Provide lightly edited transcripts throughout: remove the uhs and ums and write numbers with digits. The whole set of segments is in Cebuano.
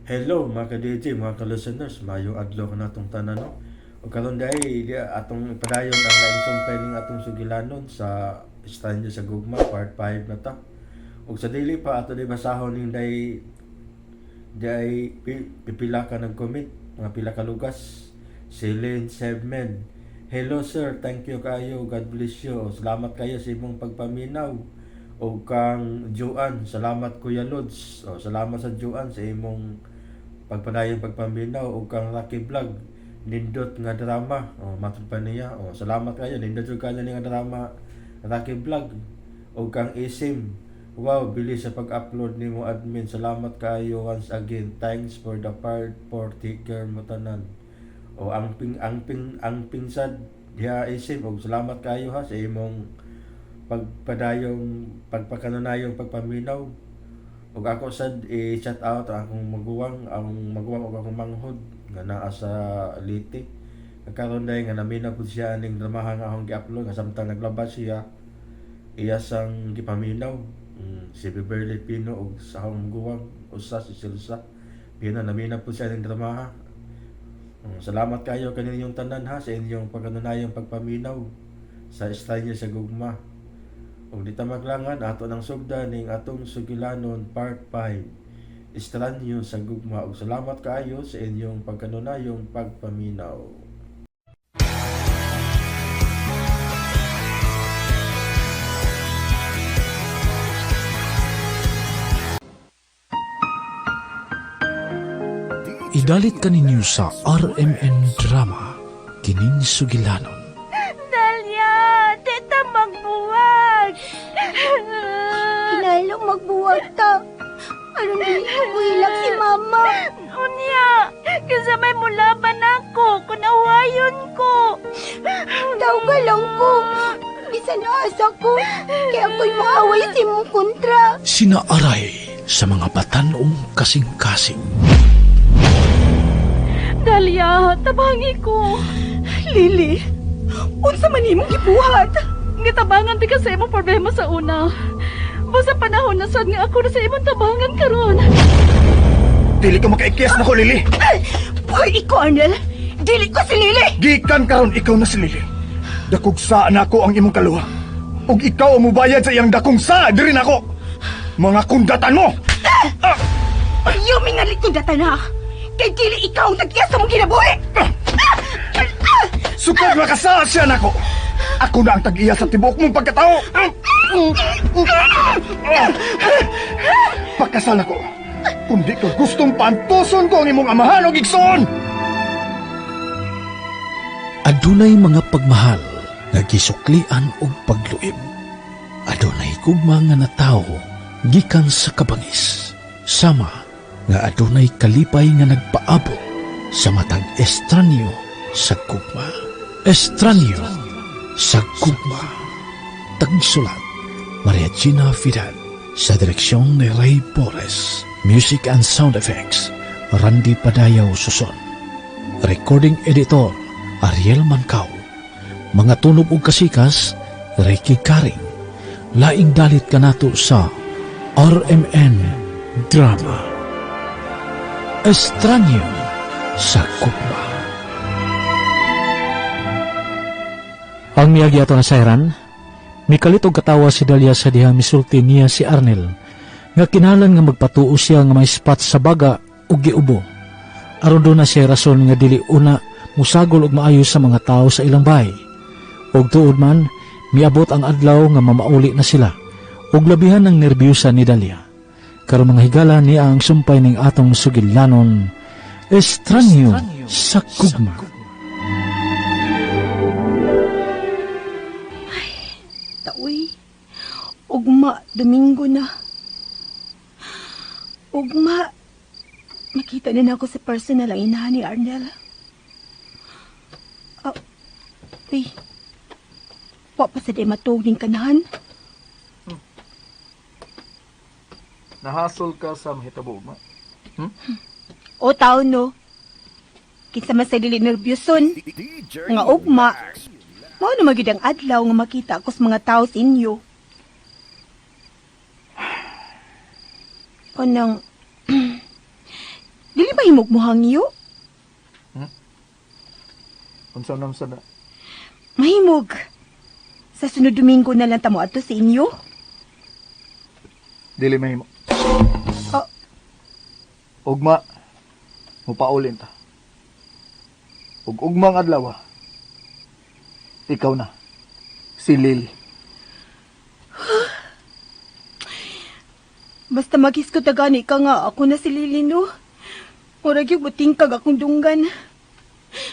Hello mga ka-DJ, mga ka-listeners, maayong adlaw kanatong tanan, no. Ug karon diay di atong ipadayon ang laing sumpay ning atong sugilanon sa Stranger sa Gugma part 5 na ta. Ug sa dili pa ato di basahon ning day diay pipila ka nag-comment, mga pila ka lugas. Si Lynn Sebmen. Hello sir, thank you kayo. God bless you. Salamat kayo sa imong pagpaminaw. O kang Joan, salamat Kuya Lods. O, salamat sa Joan sa imong pagpadayon pagpaminaw. O kang Rocky Vlog, nindot nga drama. O, matod pa niya. O, salamat kayo, nindot jud kayo nga drama, Rocky Vlog. O kang Isim, wow, bilis sa pag-upload nimo admin. Salamat kayo once again. Thanks for the part 4. Take care mo tanan. O ang ping ang pinsad diha Isim, og salamat kayo ha sa imong pagpadayong pagpakanunayong pagpaminaw. Ug ako sad i-shout out ang akong maguwang, ang maguwang ug akong manghod nga naa sa Leyte. Karon dai nga naminaw pud siya aning dramahan nga akong gi-upload nga samtang naglabas siya iya sang gipaminaw. Si Beverly Pino ug sa akong maguwang usa si Silsa Pino, naminaw pud siya aning dramaha. Salamat kayo kaninyong tanan ha sa inyong pagkanunayong pagpaminaw sa Stranger sa Gugma. Ug di ta maglangan, ato nang sugdan ning atong sugilanon part 5, Estranyo sa Gugma, ug salamat kaayo sa inyong pagkanunayong pagpaminaw. Idalit kaninyo sa RMN Drama, kining sugilanon. Dalia, di ta magbuwag. Kinahanglan magbuwag ta. Aron dili ko si mama. Unya, kasi may mulaban ako, kung awayon ko. Tawga lang ko. Bisan asa ko. Kaya ako'y maaway si mong kontra. Sinaaray sa mga batanong kasing-kasing. Dalia, tabangi ko. Lily, unsa man imong gibuhat? Gitabangan di ka sa imong problema sa una. Basta panahon na sad nga ako na sa imong tabangan karon. Dili ka makaikiyas na ko, Lily. Hoy, ikaw, Arnel. Dili ko si Lily. Gikan karon ikaw na si Lily. Dakog sa nako ang imong kaluha. Ug ikaw ang mubayad sa iyang dakong sa diri nako. Mga kundatan mo. Ayaw may nalikundatan ha. Kay dili ikaw ang tag-iya sa mong kinabuhi. Sukad makasa siya nako. Ako na ang tag-iya sa tibuok mong pagkatao. Pakasal ako. Kundi ko gustong pantuson ko ang imong amahan og igsoon. Adunay mga pagmahal nga gisuklian og pagluib. Adunay gugma nga natawo gikan sa kabangis. Sama nga adunay kalipay nga nagpaabot sa matag estranyo sa gugma. Estranyo sa Gugma. Tagsulat, Maria Gina Vidal. Sa direksyon ni Ray Borges. Music and sound effects, Randy Padayaw Suson. Recording editor, Ariel Mancao. Mga tunog ug kasikas, Ricky Karing. Laing dalit kanato sa RMN Drama. Estranyo sa Gugma. Ang miyagi ato na sayran, mikalit og katawa si Dalia sa dihang misulti niya si Arnel, nga kinahanglan nga magpatuo siya nga may spot sa baga ug giubo. Aron doon na siya rason nga dili una musagol og maayo sa mga tao sa ilang bahay. Og tuod man, miabot ang adlaw nga mamauli na sila, ug labihan ang nerbyusa ni Dalia. Karon mga higala niya ang sumpay ning atong sugilanon, Estranyo sa Gugma. Taoy, ugma, Domingo na. Ugma, makita na ako sa personal ang inahan ni Arnel. Ah, uy, wa pa sa di matuog ning kanahan. Nahasol ka sa mahitabo, ma. O tao no, kinsa man sa dili nerbyuson, nga ugma, mao na magyud ang adlaw nga makita ako sa mga tao sa inyo. O nang, dili Mahimog mo hangyo? Unsa nam sa na? Mahimog. Sa sunod Domingo na lang tamo adto sa inyo. Dili mahimo. Oh. Ugma, mupaulin ta. Ug ugmang adlaw, ikaw na, si Lily. Basta maghiskot na gani ka nga ako na si Lily, no? Murag yung butingkag akong dunggan.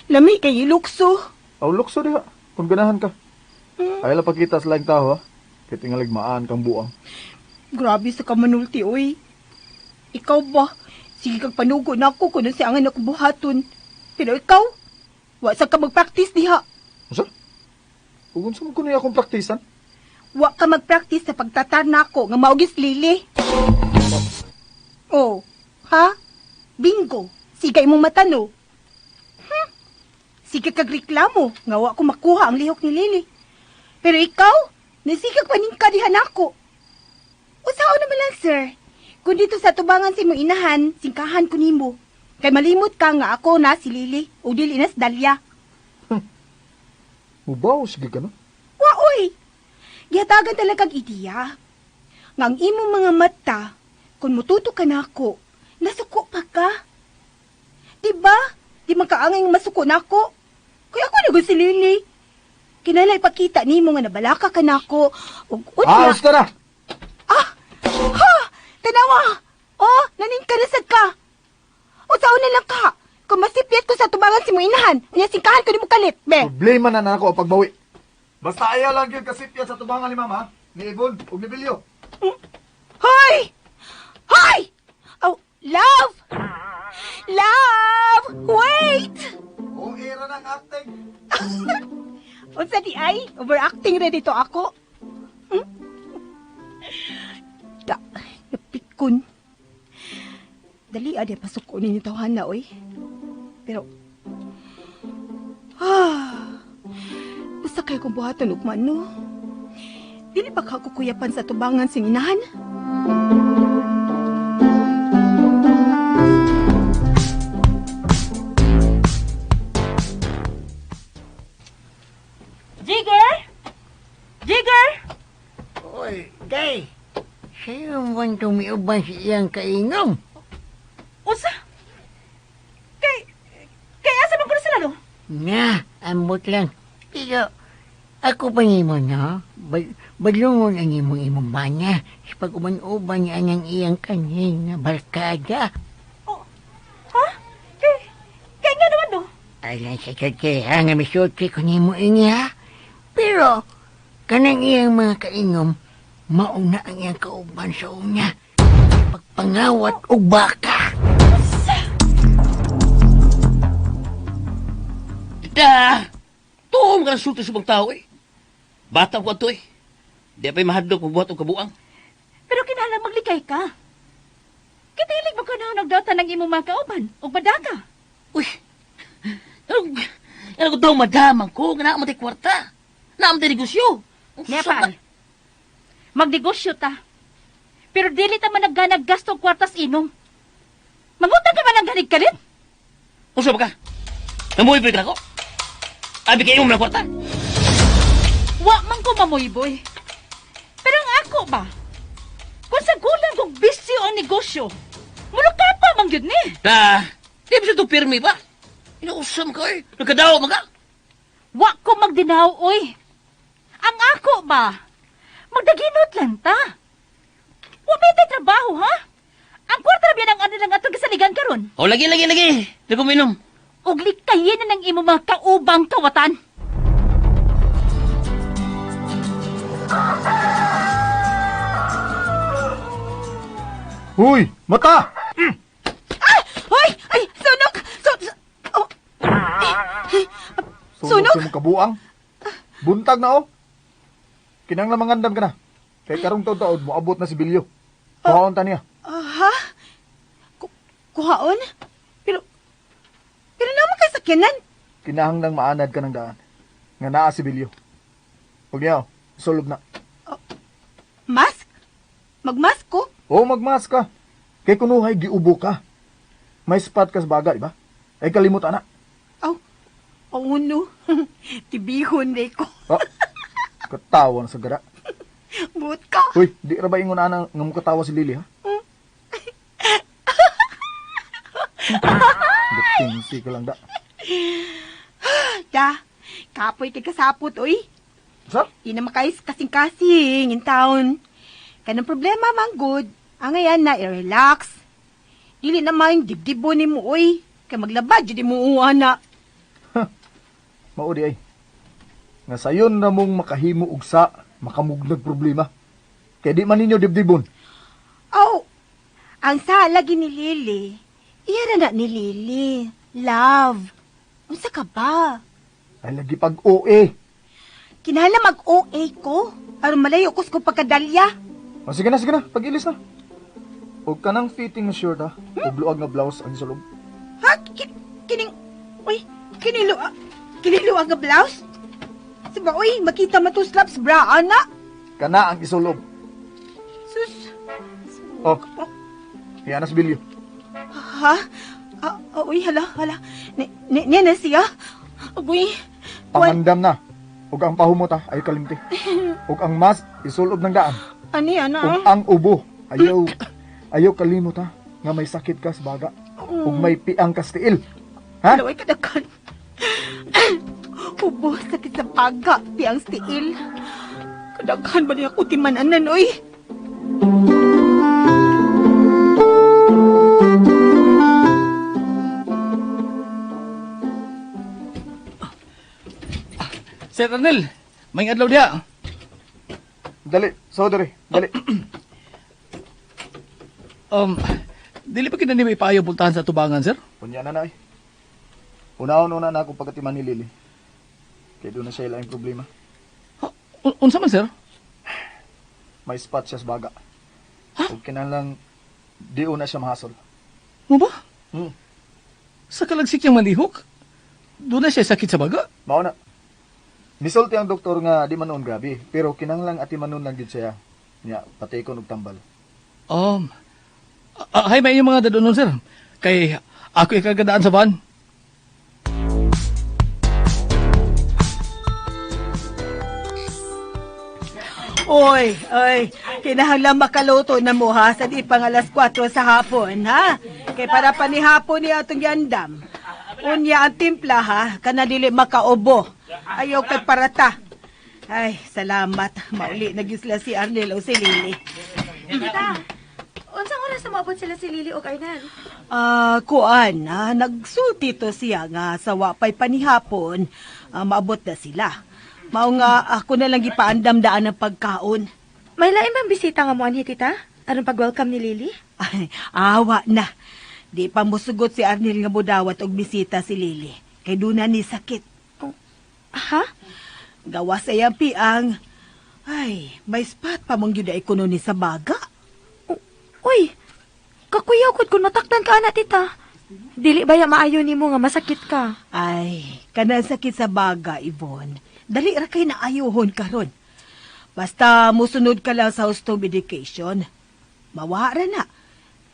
Lami kay ilukso. Aw, lukso diha, kung ganahan ka. Ay la pakita sa laing tao, ha? Kay tingalig maan kang buang. Grabe sa kamanulti, oy. Ikaw ba? Sige kag panugo na ako kung si angan ako buhaton. Pero ikaw, wa sa ka magpractice diha. Unsa? Ug unsa man kuno akong praktisan? Wa ka magpractice sa pagtatar nako nga maugis Lily. Oh, ha? Bingo. Sige imong mata no. Sige kag reklamo nga wa ko makuha ang lihok ni Lily. Pero ikaw, nasigag paningka diha nako. Usaon naman lang, sir. Kung dito sa tubangan sa imong inahan, singkahan ko nimo. Kay malimot ka nga ako na si Lily o dili na si Dalia. Mubaw, sige ka na. Wa oy. Gihatagan talaga kag ideya. Nga ang imong mga mata, kung mututo ka nako, nasuko pa ka. Di ba? Di man kaangay nga masuko nako. Kaya ako na si Lily. Kinahanglan ipakita nimo nga nabalaka ka nako ug Ah, unya. basta na! Ah! Ha! Tanawa! Oh, naning ka na sad ka. Usaon na lang ka. Kung masipyat ko sa tubangan si mo inahan, unya singkahan ko nimo kalit, be. Problema na nako ang pagbawi. Basta ayaw lang gyud kasipyat sa tubangan ni Mama, ni Yvonne ug ni Bilyo. Hoy! Hoy! Oh, love! Love! Wait! O era ng acting. Unsa di ay? Overacting ready to ako. Da, napikon. Dali ade pasok ko ninyo tawhana oy. Pero usa kay kong buhaton ugma no. Dili ba ka kukuyapan sa tubangan sing inahan? Jigger! Jigger! Oy, day. Sa'yo man tumiuban sa iyang kainom. Unsa? Kay asa man ko na sila no? Nga, ambot lang. Pero, ako pa nimo, no? Badlungon ang imong imong banya. Sa pag-uban-uban niya ang iyang kanhin nga barkada. Oh, ha? Kay nga naman no? Ay lang sa kake, ha? Nga misulti ko nimo ini, ha? Pero, kanang iyang mga kainom, mauna ang iyang kauban sa una. Pagpangawat og baka. Da! Tuom ka ng sulti sa ibang tao eh. Bata ko ato eh. Di pa'y mahadlok magbuhat og kabuang. Pero kinahanglan maglikay ka. Kitilig mo ka na nagdata ng imong mga kauban og madaka. Uy! Ano ko daw madamang ko? Nga naman tayo kwarta. Naman tayo negosyo. Ang Nepal. Magnegosyo ta. Pero dili ta man nagganag gasto og kwartas inom. Mangutang ka man ang ganig kalit. Unsa ba ka? Namuhi ka ako? Abi kayo mo ng kwarta? Wa man ko mamuyboy. Pero ang ako ba? Kung sa gulang kog bisyo ang negosyo, muluka pa man gyud ni. Da! Di ba siya ito pirmi ba? Inausam ka eh. Nagkadawa man ka? Wa ko magdinaw, oy. Ang ako ba? Magdaginot lang ta. Wa may tay trabaho, ha? Ang kwarta ra biyan ang ano lang atong gisaligan karon. O lagi, lagi, lagi. Di ko minom. Ug likayin na ng imong mga kaubang kawatan. Huy, mata! Ay! Hoy! Ay! Sunog! Oh. Sunog? Sa imong kabuang. Buntag na oh. Kinahanglan mangandam ka na. Kay karong taud-taud moabot na si Bilyo. Kuhaon ta niya. Ha? Kuhaon? Pero naman kay sakyanan. Kinahanglang maanad ka ng daan. Nga naa si Bilyo. Huwag niya, oh. Sulog na. Mask? Magmask ko? O magmask ka. Kay kunuhay giubo ka. May spot ka sa baga, di ba? Ay kalimot ana. Aw, oh, no. Tibihon na ko. Oh, katawa na sa gara. Buot ka. Uy, di ra ba ingon ana nga mukatawa si Lily, ha? Gatingsi ka lang da. Da, kapoy kay kasapot, oy. Sa? Di na makais kasing-kasing in town. Kanang problema man good. Ang ngayon na, i-relax. Dili na man, dibdibo ni mo, oy. Kay maglabad, di mo uwa na. Mao di ay. Nga sayon na mong makahimo og sa makamugnag problema. Kay di man ninyo dibdibon. Aw, ang sala ni Lily. Iya na na ni Lily. Love. Unsa ka ba? Ay lagi pag OA. Kinahanglan mag-OA ko. Aron malayo ko sa pagkadalya. O sige na, sige na, pag-ilis na. Og kanang fitting nga shirt ha, ug luag nga blouse ang sulog. Ha? Kining... Uy, kiniluag nga blouse? Siba, uy, makita man to slaps bra, ana. Kana ang isulob. Sus. Oh. Iya na si Bilyo. Ha? Uy, hala, hala. Niya na siya. Uy. Pangandam na. Ug ang pahumot ha, ay kalimti. Ug ang mask isulob ng daan. Ani, ana? Ug ang ubo, ayaw kalimot ha, nga may sakit ka sa baga. Ug may piang kastiil. Ha? Hala, uy, kadakan. Ubo, sakit sa baga, piang stiil. Kadaghan ba niya ako timananan, uy? Sir Arnel, may adlaw diha. Dali, so dali, dali. Dili pa kita ni may paayo pultahan sa tubangan, sir? Unya na na eh. Unahon-una na ako pagkatiman ni Lily. Kaya doon na siya ilaing problema. Ha, unsa man, sir? May spot siya sa baga. Ha? Ug kinahanglang di una siya mahasol. Mo ba? Hmm. Sa kalagsik niyang manlihok, doon na siya sakit sa baga. Mao na. Misulti ang doktor nga di man noon grabe, pero kinahanglang atimanon lang gid siya. Nya, pati ko og tambal. Hay may inyong mga dadonon, sir. Kay ako ikagadaan sa van. Oy, oy, kinahanglan makaluto na mo ha sa di pang alas 4 sa hapon, ha? Kay para pa ni hapon ni atong yandam. Unya ang timpla ha, kana dili makaubo. Ayaw kay parata. Ay, salamat. Mauli na gyud sila si Arnel o si Lily. Tita, unsang oras na maabot sila si Lily o Arnel? Kuan, nagsulti to siya nga sa wapay panihapon, maabot na sila. Mao nga ako na lang gipaandam daan ang pagkaon. May lain bang bisita nga mo anhi, tita? Aron pag-welcome ni Lily? Ay, awa na. Di pa musugot si Arnel nga mudawat og bisita si Lily. Kay duna ni sakit. Oh, ha? Gawa sa iyang piang. Ay, may spot pa mong gyud ay kuno ni sa baga. Uy, kakuyaw kod kun matakdan ka ana, tita. Dili ba ya maayo nimo nga masakit ka? Ay, kanang sakit sa baga, Yvonne. Dali ra kay naayohon karon. Basta musunod ka lang sa husto medication. Mawara na.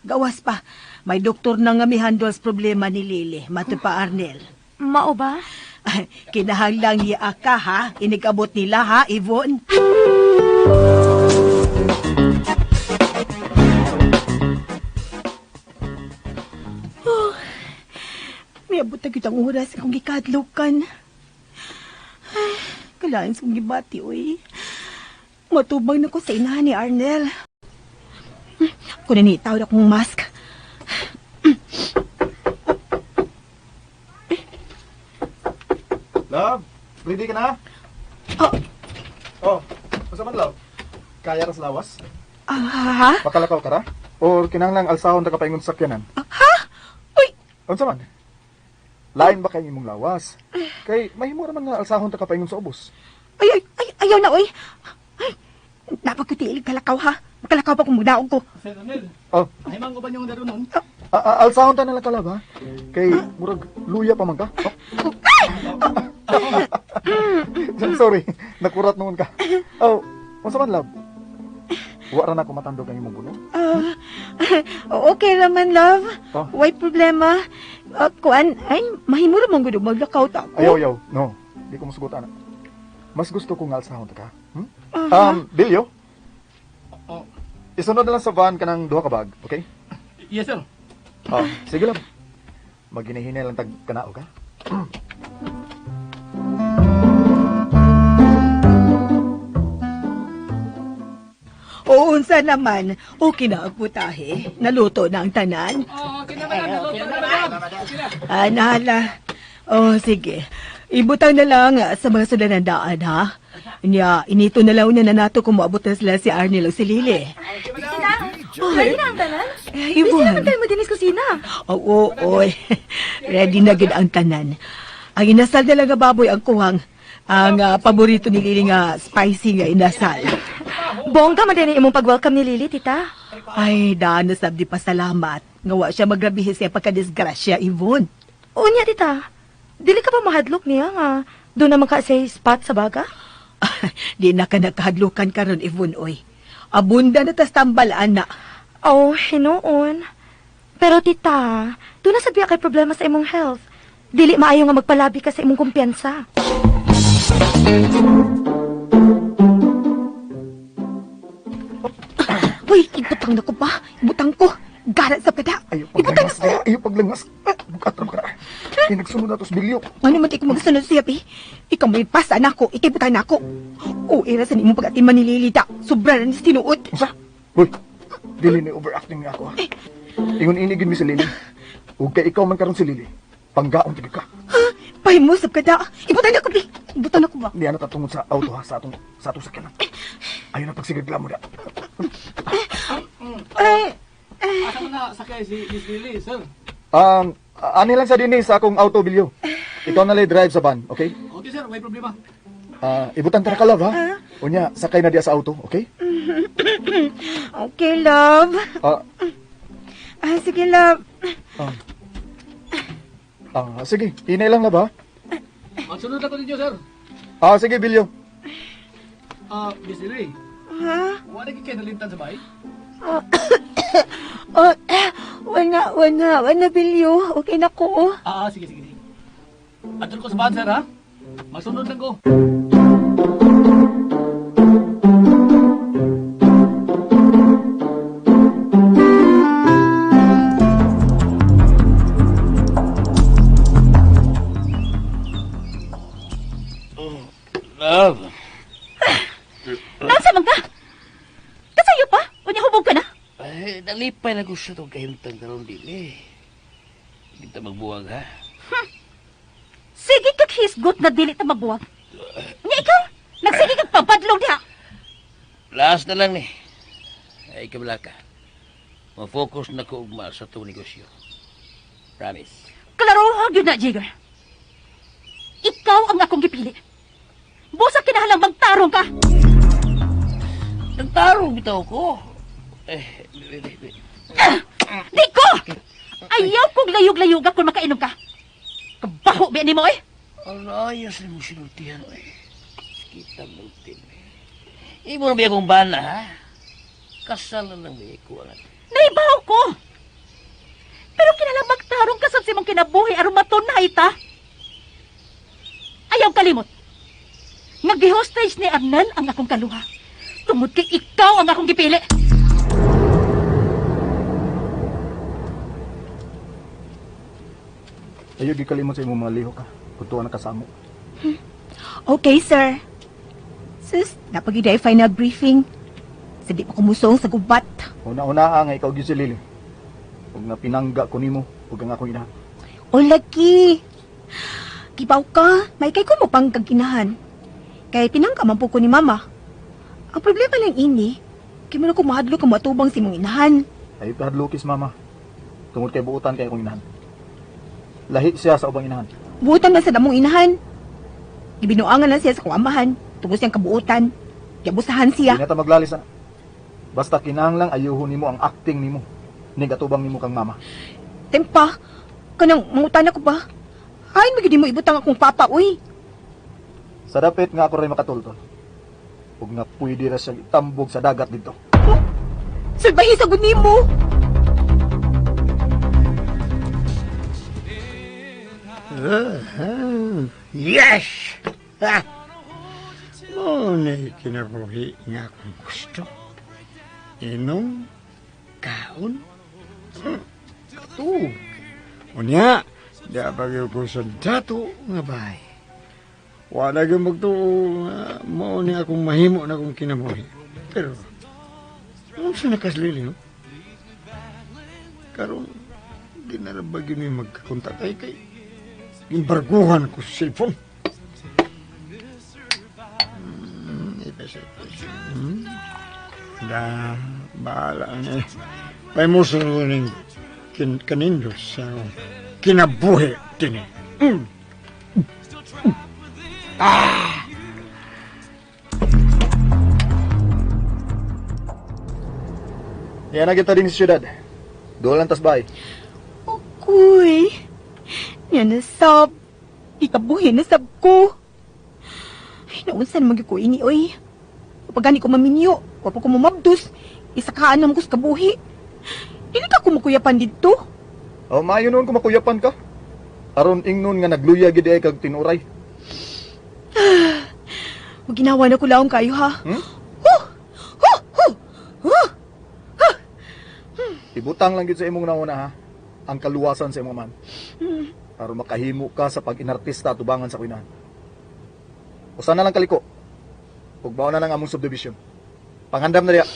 Gawas pa, may doktor na nga mihandle sa problema ni Lily, mato pa Arnel. Mao ba? Ay, kinahanglang niya ka ha, inigabot nila ha, Yvonne. Oh, may abot na kitang oras akong gikadlukan. Ay, kailangan kong gibati, uy. Matubang na ko sa inahan ni Arnel. Kunin ni tawad akong mask. Love, ready ka na? Oh. Oh, unsa man love? Kaya ra sa lawas? Ha? Makalakaw ka ra? Or kinahanglang alsahon ta ka paingon sa sakyanan? Ha? Uy! Unsa man? Lain ba kay imong lawas? Kay mahimo ra man nga alsahon ta ka paingon sa ubos. Ay, ay, ay, ayaw na, uy. Ay, napagkutiil kalakaw, ha? Makalakaw pa kung magdaog ko. Sir Arnel, Oh. ay mango ba niyong dadonon? Alsahon ta na lang kalab, ha? Kay murag luya pa man ka. Oh. Sorry, nakurat noon ka. Oh, unsa man love? Wa ra na ko matandog ang imong buno. Okay raman, love. Oh. Way problema. Kuan, ay, mahimo ra man gud og maglakaw ta ako. Ayaw, ayaw. No, di ko musugot ana. Mas gusto ko nga alsahon ta ka. Hmm? Bilyo? Isunod na lang sa van ka ng duha ka bag, okay? Yes, sir. Oh, sige lang. Maginahinay lang tag kanao ka. Oo, unsa naman. Okay na ang putahe. Naluto na ang tanan. Ah, nahala. Oh, sige. Ibutang na lang sa mga sulanandaan, ha? Nya, inito na lang na nato kung maabot na sila si Arnel o si Lily. Ready na ang tanan? Eh, Busy Yvonne. naman tayo mo din sa kusina. Oo, oy. Ready na gid ang tanan. Ang inasal na lang nga baboy ang kuwang. Ang paborito ni Lily nga spicy nga inasal. Bongga man din imong pag-welcome ni Lily, tita. Ay, daan na sabdi pasalamat. Nga wa siya magrabihi sa pagkadisgrasya, Yvonne. Unya, tita. Dili ka ba mahadlok niya nga doon naman ka sa spot sa baga? Di na ka nakahadlukan karon, Yvonne, oy. Abunda na tas tambal, ana. Oh, hinuon. Pero tita, doon na sabiya kay problema sa imong health. Dili maayo nga magpalabi ka sa imong kumpiyansa. Uy, ibutang na ko ba? Ibutang ko. Gara sa kada. Ayaw Ibutang na paglangas. ko. Ayaw paglangas. Bukat ra ka. Kay nagsunod na to sa bilyo. Ano man di ko magsunod siya, pi? Ikaw may pasa na ako. Ikay butang na ako. O, era sa nimong pag-atiman ni Lilita. Sobra na ni tinuod. Unsa? Hoy, dili ni overacting nga ako ha. Ingon ini gid mi si Lily. Ug kay ikaw man karon si Lily. Panggaon tigil ka. Ha? Pahimo sa kada. Ibutang na ko, pi. Ibutang na ko ba? Di ana ta tungod sa auto ha, sa atong sakyanan. Ayaw na pagsigagla mo da. Ay, Asa mo na sakay si Miss Lily, sir? Ani lang sa dinhi sa akong auto bilyo. Ikaw na lay drive sa van, okay? Okay, sir. May problema. Ibutan ta na ka love ha. Unya, sakay na diya sa auto, okay? okay, love. Ah, sige, love. Sige, hinay lang love ha. Magsunod ako ninyo, sir. Sige bilyo. Miss Lily, Ha? wala kayo nalintan sa bahay? Oh, wala, wala, wala, Bilyo. Okay na ko. Sige, sige, sige. Adto ko sa van, sir, ha? Magsunod lang ko. Love. Nasa man ka? Kasayo pa? Unya hubog ka na? Ay, nalipay na gusto itong kahimtang karon dili. Hindi ta magbuwag, ha? Sige kag hisgot na dili ta magbuwag. Unya ikaw, nagsige kag papadlong diha. Last na lang ni. Ay, kabla ka. Ma-focus na ko ugma sa itong negosyo. Promise. Klaro gyud na, Jigger. Ikaw ang akong gipili. Busa kinahalang magtarong ka. Nagtarong bitaw ko. Eh, wait, wait, wait. Di ko! Ayaw kong layog-layog kung makainom ka. Kabaho ba ni mo eh? Alayas na mong sinultihan, oy. Kita multin. Imo na ba akong bana, ha? Kasal na lang ba ko ang Naibaw ko. Pero kinalang magtarong ka sa simong kinabuhi aron matunay ta. Ayaw kalimot. Nga gi-hostage ni Arnel ang akong kaluha. Tungod kay ikaw ang akong gipili. Ayaw gikalimot sa imong mga lihok ha. Kung tuwa na kasamo. Okay, sir. Sus, napagiday final briefing. Sa di pa kumusong sa gubat. Una-una nga ikaw gyud si Lily. Ug nga pinangga ko nimo ug ang akong inahan. O lagi. Kibaw ka, may kay ko mo pang kaginahan. Kay pinangga man po ko ni mama. Ang problema lang ini, kay mo na ko mahadlok ang matubang si mong inahan. Ayaw kahadlokis mama. Tungod kay buutan kay akong inahan. Lahi siya sa ubang inahan. Buutan man sa damong inahan. Gibinuangan lang siya sa kong amahan, tungod siyang kabuutan. Giabusahan siya. Di na ta maglalis ana. Basta kinahanglang ayuhon nimo ang acting nimo. Nig atubang nimo kang mama. Tempa, kanang mangutan ako ba? Ay, magidi mo ibutang akong papa, uy. Sa dapit nga ako rin makatultol. Ug nga pwede ra siya itambog sa dagat dito. Salbahi sa gud nimo. Yes! Ha! Mo na kinabuhi nga akong gusto. Inom, kaon, katug. Unya, di bagyo ko sa dato nga bahay. Wala gyud magtuo nga mao ni akong mahimo na akong kinabuhi. Pero, unsa na kaslili, no? Karon, di na lang ba gyud mi magkakontak ay kay imbarguhan ko sa cellphone. Da, bahala na. Paimuso ko ng kanindos sa kinabuhi tini. Ah! Yan na kita din sa syudad. Doon lang tas bay. Kuy, yan na sab. Ikabuhi na sab ko. Ay, naunsa naman gyud ko ini, oy. Kapag gani ko maminyo, wa pa ko mamabdos, isakaan naman ko sa kabuhi. Dili ka kumukuyapan dito. Oh, maayo noon kung makuyapan ka. Aron ingnon nga nagluya gid ay kag tinuray. Ug ginawa na ko laom kayo ha. Hmm? Huh! Huh! Huh! Huh! Ibutang lang gid sa imong nauna ha. Ang kaluwasan sa imong man. Aron makahimo ka sa pag-inartista tubangan sa kuinahan. Usa na lang kaliko. Ug mao na lang among subdivision. Pangandam na diya.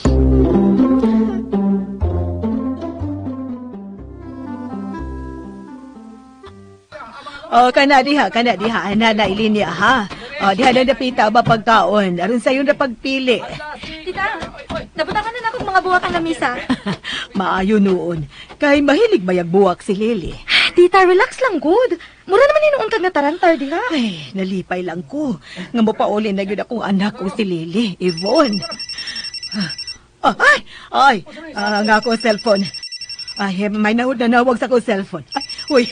Oh, kana diha, ana na ilinya ha. Oh, diha na dapita ba pagkaon. Aron sayo na pagpili. Tita, nabutangan na akong mga buwak ang lamisa. Maayo noon. Kay mahilig bayag buwak si Lily. Tita, relax lang good. Mura naman inuon kag natarantar diha. Ay, nalipay lang ko. Nga mopauli na gyud akong anak ko si Lily, Yvonne. Ah, ay, ay, ang akong cellphone. Ay, may nahod na nawag sa akong cellphone. Ay, uy,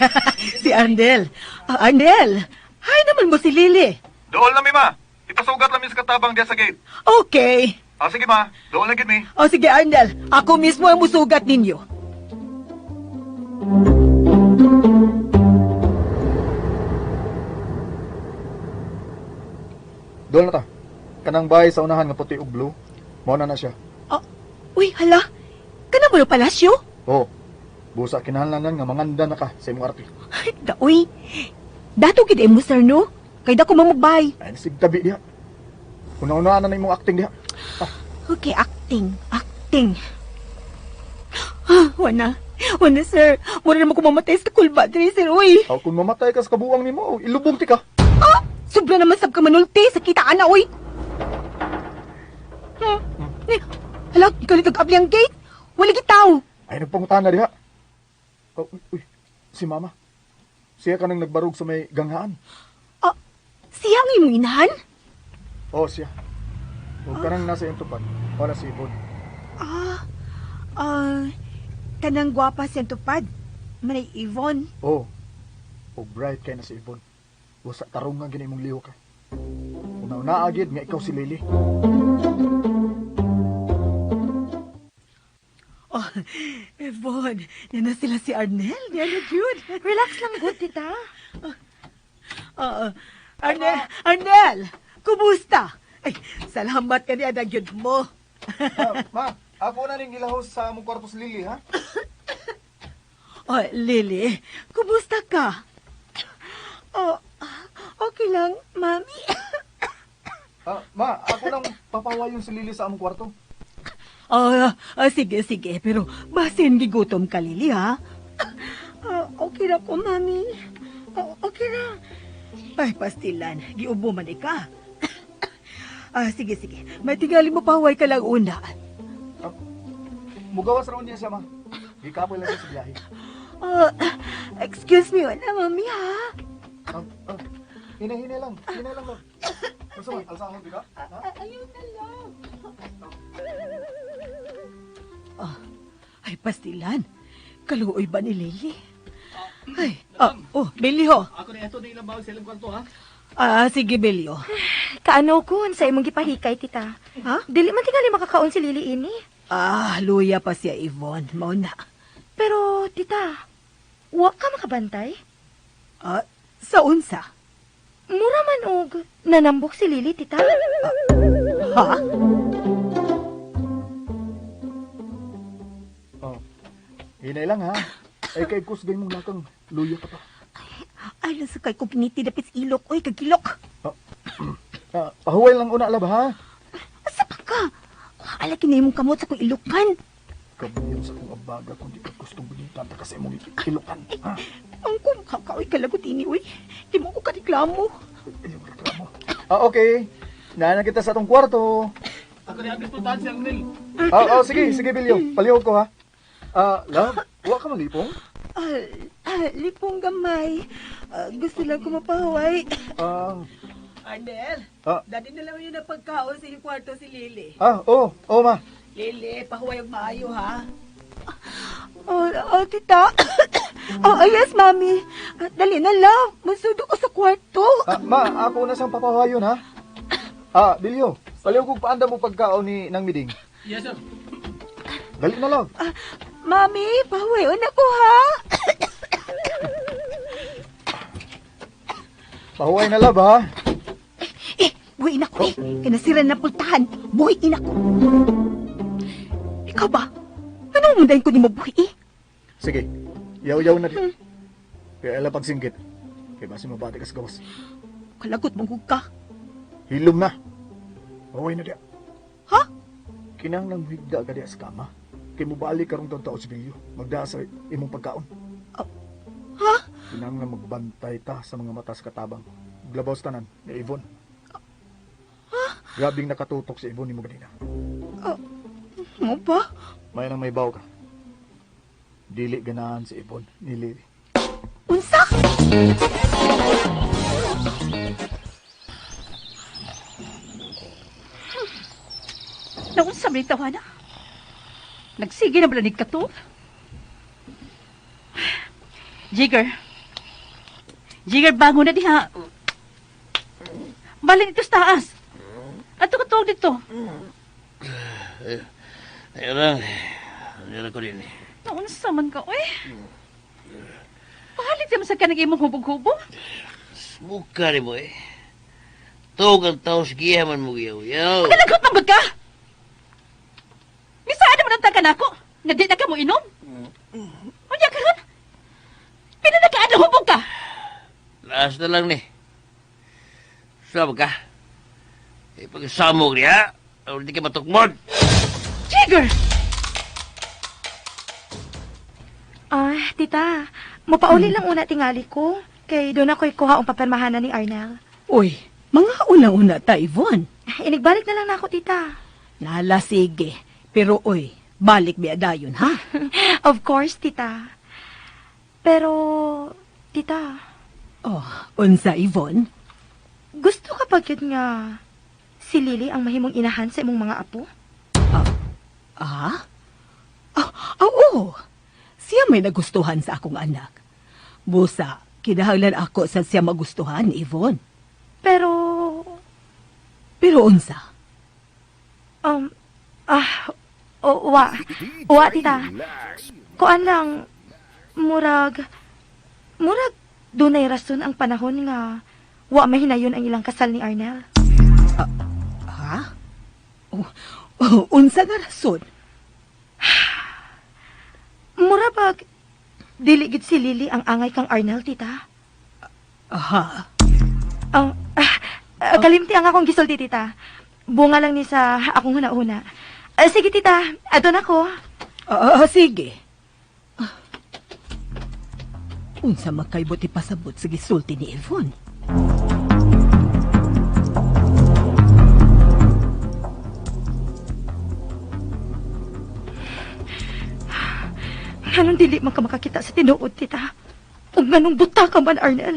si Arnel. Ah, Arnel, hi naman mo si Lily. Dool na mi ma. Ipasugat lang mi sa katabang diya sa gate. Okay. Ah, sige ma. Dool na gid mi. O sige, Arnel, ako mismo ang musugat ninyo. Dool na ta. Kanang bahay sa unahan nga puti ug blue. Mao na na siya. Oh, uy, hala. Kana mo yung palasyo? Oh. Busa kinahanglan nga manganda na ka sa imong arte. Ay, daoy. Dato gid mo sir no? Kay dako mamugbay. Ay sig tabi diha. Una-unaan na imong acting diha. Ah. Okay, acting, acting. Ah, wana. Wana sir. Mura naman ko mamatay sa kulba diri sir, uy. Aw, kung mamatay ka sa kabuang nimo, ilubong ti ka. Ah, sobra naman sab ka manulti sa kita ana, uy. Eh, hala, galit og abli ang gate. Wala gitaw. Ay nagpangutana diha. Oh, uy, uy, si mama. Siya kanang nagbarog sa may ganghaan. Ah, siya ang imong inahan? Oh, siya. Huwag ka nang nasa iyong tupad. Wala si Yvonne. Ah, kanang gwapa siyang tupad. Manay Yvonne. Oh. O bright kay na si Yvonne. Busa tarong nga gini imong lihok ka. Una-una agid nga ikaw si Lily. Oh, Yvonne, yan na sila si Arnel. Yan na yun. Relax lang good, tita. Oo. Arnel, Arnel, kumusta? Ay, salamat ka niya nagyod mo. Ma, ako na ning gilahos sa among kwarto si Lily, ha? Oh, Lily, kumusta ka? Oh, okay lang, mami. Ah, ma, ako nang papawayon si Lily sa among kwarto. Oh, sige, sige, pero basin gigutom ka, Lily, ha? Okay ra ko, mami. Oh, okay ra. Ay, pastilan, giubo man ka. Ah, sige, sige. May tingali mo paway ka lang una. Mugawas raon niya siya, ma. Gikapoy lang siya sa biyahe. Oh, excuse me, wala, mami, ha? Hinay-hinay lang. Hinay lang, love. Gusto man, alsahon di ka? Ha? Ayun na lang. Oh, ay, pastilan. Kaluoy ba ni Lily? Ay, oh, Billy ho. Ako na ito na ilang bawal sa ilang kwarto, ha? Ah, sige, Billy ho. Kaano kun sa imong gipahikay, tita? Ha? Dili man tingali makakaon si Lily ini. Ah, luya pa siya, Yvonne. Mao na. Pero, tita, wa ka makabantay? Ah, Sa unsa? Mura man og nanambok si Lily, tita. Ha? Oh. Hinay lang ha. Ay kay kusgay mong lakang luya ka pa. Ay, lasakay ko giniti dapit sa ilok. Oy, kagilok. Ah, pahuway lang una lab ha. Asa pa ka? Kuha lagi na imong kamot sa kong ilukan. Kabuyon sa kong abaga kung di ka gustong bulitan ta kasi imong ilukan. Ha? Ang kumka ka, oy, kalagot ini, oy. Di mo ko kareklamo. Ayaw reklamo. Ah, okay. Nana kita sa atong kwarto. Ako ni Agnes puntahan si Arnel. Ah, ah, sige, sige Bilyo. Palihog ko ha. Ah, love, wa ka malipong? Ah, lipong gamay. Ah, gusto lang ko mapahuway. Ah, Arnel, Ah. dati na lang yun ang pagkaon sa inyong kwarto si Lily. ah, oh, oh ma. Lily, pahuway og maayo ha. Oh, oh tita. Oh, oh, yes, mami. Ah, dali na, love. Masudo ko sa kwarto. Ah, ma, ako na sang papahuwayon ha. Ah, Bilyo, palihog kog paanda mo pagkaon ni nang miding. Yes, sir. Dali na love. Mami, pahuwayon ako, ha? Pahuway na love ha. Eh, buhay na ko eh. Kinasira na pultahan. Buhay ina ko. Ikaw ba? Ano ang mundahin ko ni mo buhi eh? Sige, yaw-yaw na di. Kaya ala pagsinggit. Kaya basi mabati ka sa gawas. Kalagot mong ka. Hilom na. Pahuway na di. Ha? Kinahanglang higda ka diya sa kama. Kay mobalik karong taon sa Bilyo. Magdaa sa imong pagkaon. Ha? Kinahanglang magbantay ta sa mga mata sa katabang. Glabaw sa tanan ni Yvonne. Grabing nakatutok si Yvonne nimo ganina. Mo ba? May nang may baw ka. Dili ganahan si Yvonne ni Lily. Unsa? Naunsa man ni tawana? Nagsige na balanig ka to? Jigger. Jigger, bangon na diha. Balin ito sa taas. Ato ka tuwag dito. Ayun lang. Ayun ko din eh. Naunsa man ka, oy. Pahalit naman sa kanang imong hubog-hubog. Muka ni mo eh. Tuog ang tao sa giya man mo giyaw-yaw. Kalagot man ba ka? Misaan naman ang taga nako? Nga di na ka mo inom? Unya karon? Pila na kaadlaw hubog ka? Laas na lang ni. Sama ka. Eh, pagsamog niya, hindi ka matukmod. Jigger! Ah, tita, mapauli lang una tingali ko. Kay doon ako'y kuha ang papirmahanan ni Arnel. Uy, mga unang-una ta, Yvonne. Inigbalik na lang na ako, tita. Nala, sige. Pero uy, balik biya dayon, ha? Of course, tita. Pero, tita, Oh, unsa, Yvonne? gusto ka pa gyud nga si Lily ang mahimong inahan sa imong mga apo? Ah? Ah, oo. Siya may nagustuhan sa akong anak. Busa, kinahanglan ako sa siya magustuhan, Yvonne. Pero, Pero unsa? ah, o, wa, wa, tita. Kuan lang, murag, dunay rason ang panahon nga wa mahinayon ang ilang kasal ni Arnel. Ha? Oh, oh, unsa nga rason? Mura bag, dili gid si Lily ang angay kang Arnel, tita. Aha. Ang, kalimti ang akong gisulti, tita. Bunga lang ni sa akong huna-huna. Sige, tita. Adon ako. Sige. Unsa makaybot ipasabot sa gisulti ni Yvonne? Nganong dili man ka makakita sa tinuod, tita? Ug nganong buta ka man, Arnel?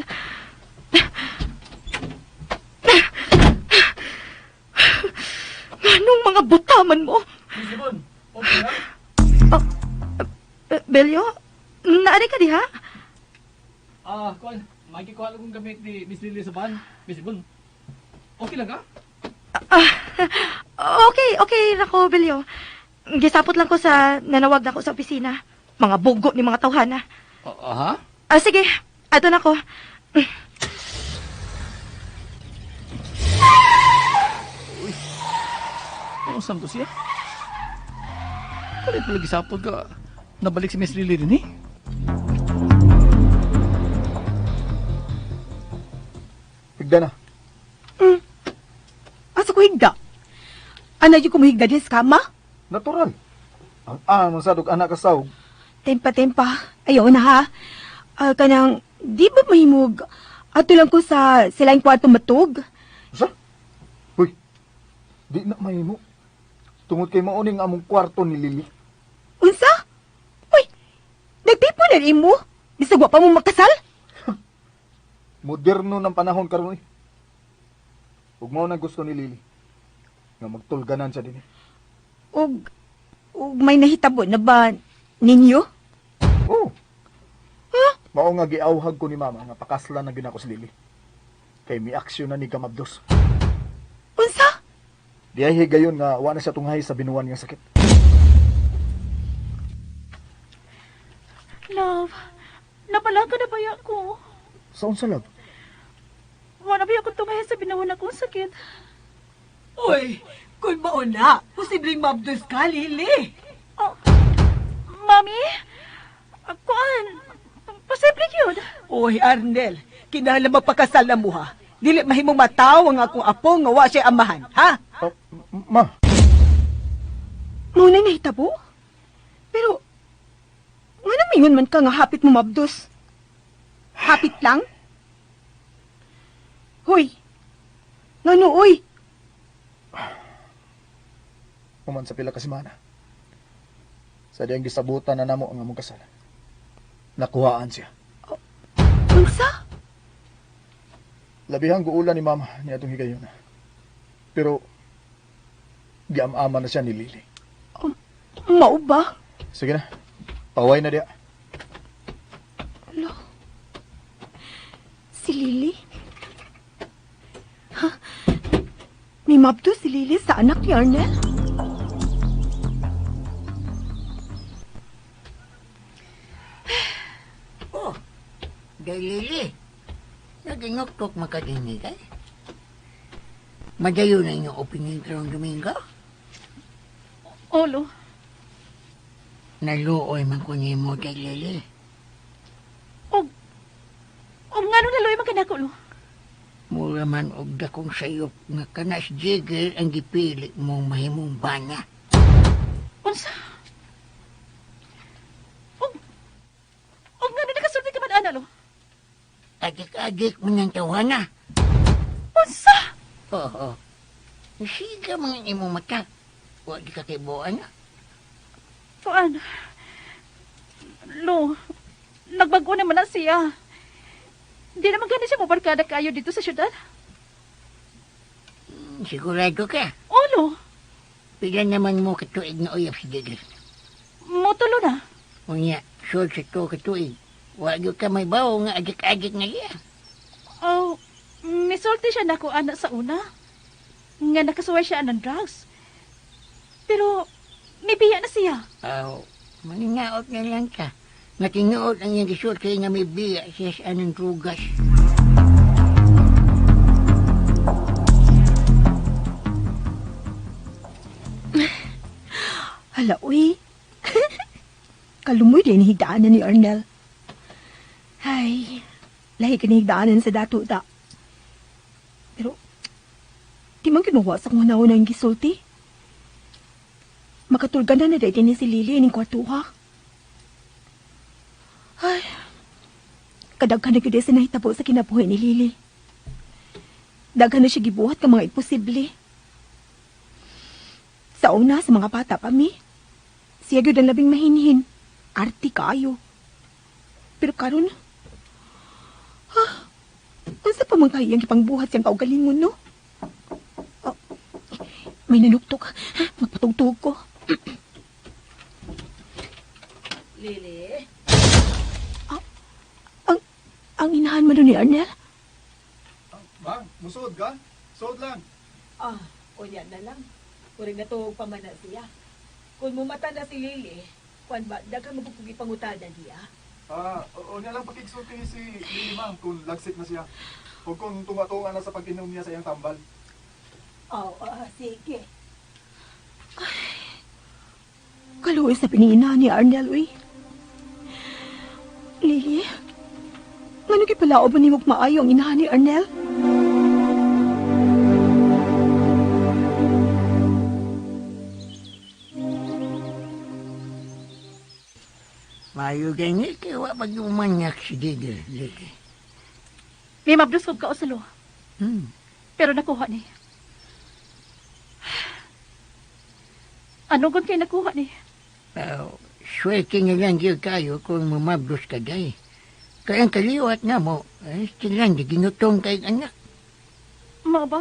Nganong mga buta man mo? Miss Yvonne, okay lang? Oh, Belyo, naari ka diha? Ah, kuan, makikikuha lang kong gamit ni Miss Lily sa van. Miss Yvonne, okay lang ka? Okay, okay rako, Belyo. Gisapot lang ko sa nanawag na ko sa opisina. Mga bugo ni mga tawhana. Aha? Ah, sige, adon ako. Unsa to siya? Kalit palagi sapod ka. Nabalik si Miss Lily din eh. Higda na. Asa ko higda? Ana jud ko mohigda din sa kama? Natural. Ang amang sadog anak kasawg. Tempa, tempa. Ayaw na ha. Ah, kanang, di ba mahimog? Ato lang ko sa silang kwarto matug. Sa? Uy, di na mahimo. Tungod kay mauning among kwarto ni Lily. Unsa? Uy, nagtipo na rin mo. Bisag wa pa mo makasal? Moderno ng panahon karon eh. Ug mao nang gusto ni Lily nga magtulganan siya dinhi. Og may nahitabo na ba ninyo? Oh. Mao nga giawhag ko ni mama nga pakaslan na gyud ako si Lily. Kay miaksyon na ni Gamabdos. Unsa? Di ay higayon nga wa na siya tunghay sa binuan nga sakit. Love, napalaka na baya ko. Sa unsa love? Wala ba akong tungahin sa binawan akong sakit? Uy, kung mauna, posibleng mabdos ka, Lily. Oh, Mami? Kuan, posible yun. Uy, Arnel, kinahanglan magpakasal na mo, ha? Dili mahimong mataw ang akong apo nga wa siya amahan, ha? Ah, ma, Mao na nahitabo? Pero, nga mingon man ka nga hapit mo mabdos? Hapit lang? Hoy, ngano oy? human sa pila ka semana. Sa diyang gisabutan na namo ang among kasal. Nakuhaan siya. Unsa? Labihang guulan ni mama ni atong higayon. Pero giam-ama na siya ni Lily. Mao ba? Sige na. Paway na diya. Lo. Si Lily? Ha? May mabdo si Lily sa anak ni Arnel? Oh, day Lily. Naginuktok makadinig ay. Madayo na inyong opinion karong Domingo. Olo, Naluoy man ko nimo, day Lily. og ngano naluoy man kanako, lo? Mura man og dakong sayop nga kana si Jigger ang gipili mong mahimong bana. Unsa? Og ngano nakasulti ka man ana, lo? Adik-adik man ang tawana. Unsa? Oo. Siga mga imong mata. Wa di ka kibuan na. Kuan. Lo, nagbago naman na siya. Di naman gani siya mobarkada kayo dito sa syudad. Sigurado ka. Olo, Pila naman mo katuig na uyab si Jigger. motulo na. Unya, sure sa to katuig. Wa gyud ka may bawo nga adik-adik nga iya. Oh, misulti siya nako anak sa una. Nga nakasuway siya ng drugs. Pero, mibiya na siya. Aw, maningaot na lang ka. Nga tinuod ang iyang gisulti nga may biya siya sa anong drugas. Hala, uy. Kalumoy din higdaanan ni Arnel. Ay, lahi ka ni higdaanan sa dato ta. Pero, di man kinuha sa kung hanaon ang gisulti. Makatulgan na na dahil ni si Lily ining kwartuha. Ay, kadaghan na gyud sa nahitabo sa kinabuhi ni Lily. Daghan na siya gibuhat ka mga imposible. Sa una, sa mga bata pa mi, siya gyud ang labing mahinhin. Arti kaayo. Pero karon, ha, unsa pa man kay iyang gipangbuhat siyang kaugalingon, no? Oh, may nanuktok. Magpatugtug ko. Lily? Ang inahan man ni Arnel? Ma, musod ka? Sod lang. Ah, unya na lang. Kuring natuog pa man na siya. Kung mumata na si Lily, kwan ba, daghan magpupugi pangutanan diya. Ah, unya lang pakigsulti si Lily ma'am kung lagsit na siya. O kung tunga-tunga na sa pag-inom niya sa iyang tambal. Oh, sige. Kaluoy sa piningina ni Arnel, uy. Lily, ngano gipalaob man nimog maayo ang inahan ni Arnel? Mayo gani kay wa pag umanyak si Digger, Lily. May mabdos kog kausalo. Pero nakuha ni. Ano gun kay nakuha ni? Swerte nga lang gyud kayo kung mamabdos ka day. Kaya ang kaliwat na mo, eh, sila di ginutong kay anak. Mao ba?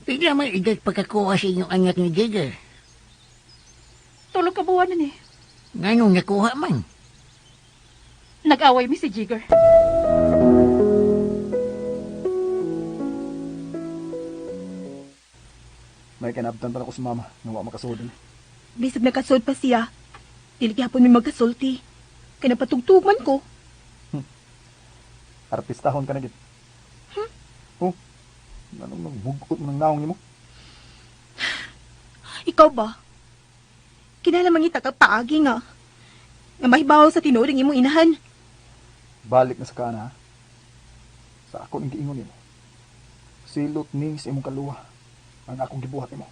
Pila man edad pagkakuha sa inyong anak ni Digger? 3 ka buwan na ni. Nganong nakuha man? Nag-away mi si Jigger. May kinabtan pa ako sa mama nga wa makasud. Bisag nakasud pa siya. Dili gyapon mi magkasulti. Kay napatugtug man ko. Artistahon ka na gid. Oh. Nganong nagbugot man ang naong nimo? Ikaw ba? Kinahanglan mangita kag paagi nga. Nga mahibaw sa tinuod ang imong inahan. Balik na sa kana, ha? Sa ako ning giingon nimo. Silot ni sa imong kaluwa ang akong gibuhat nimo.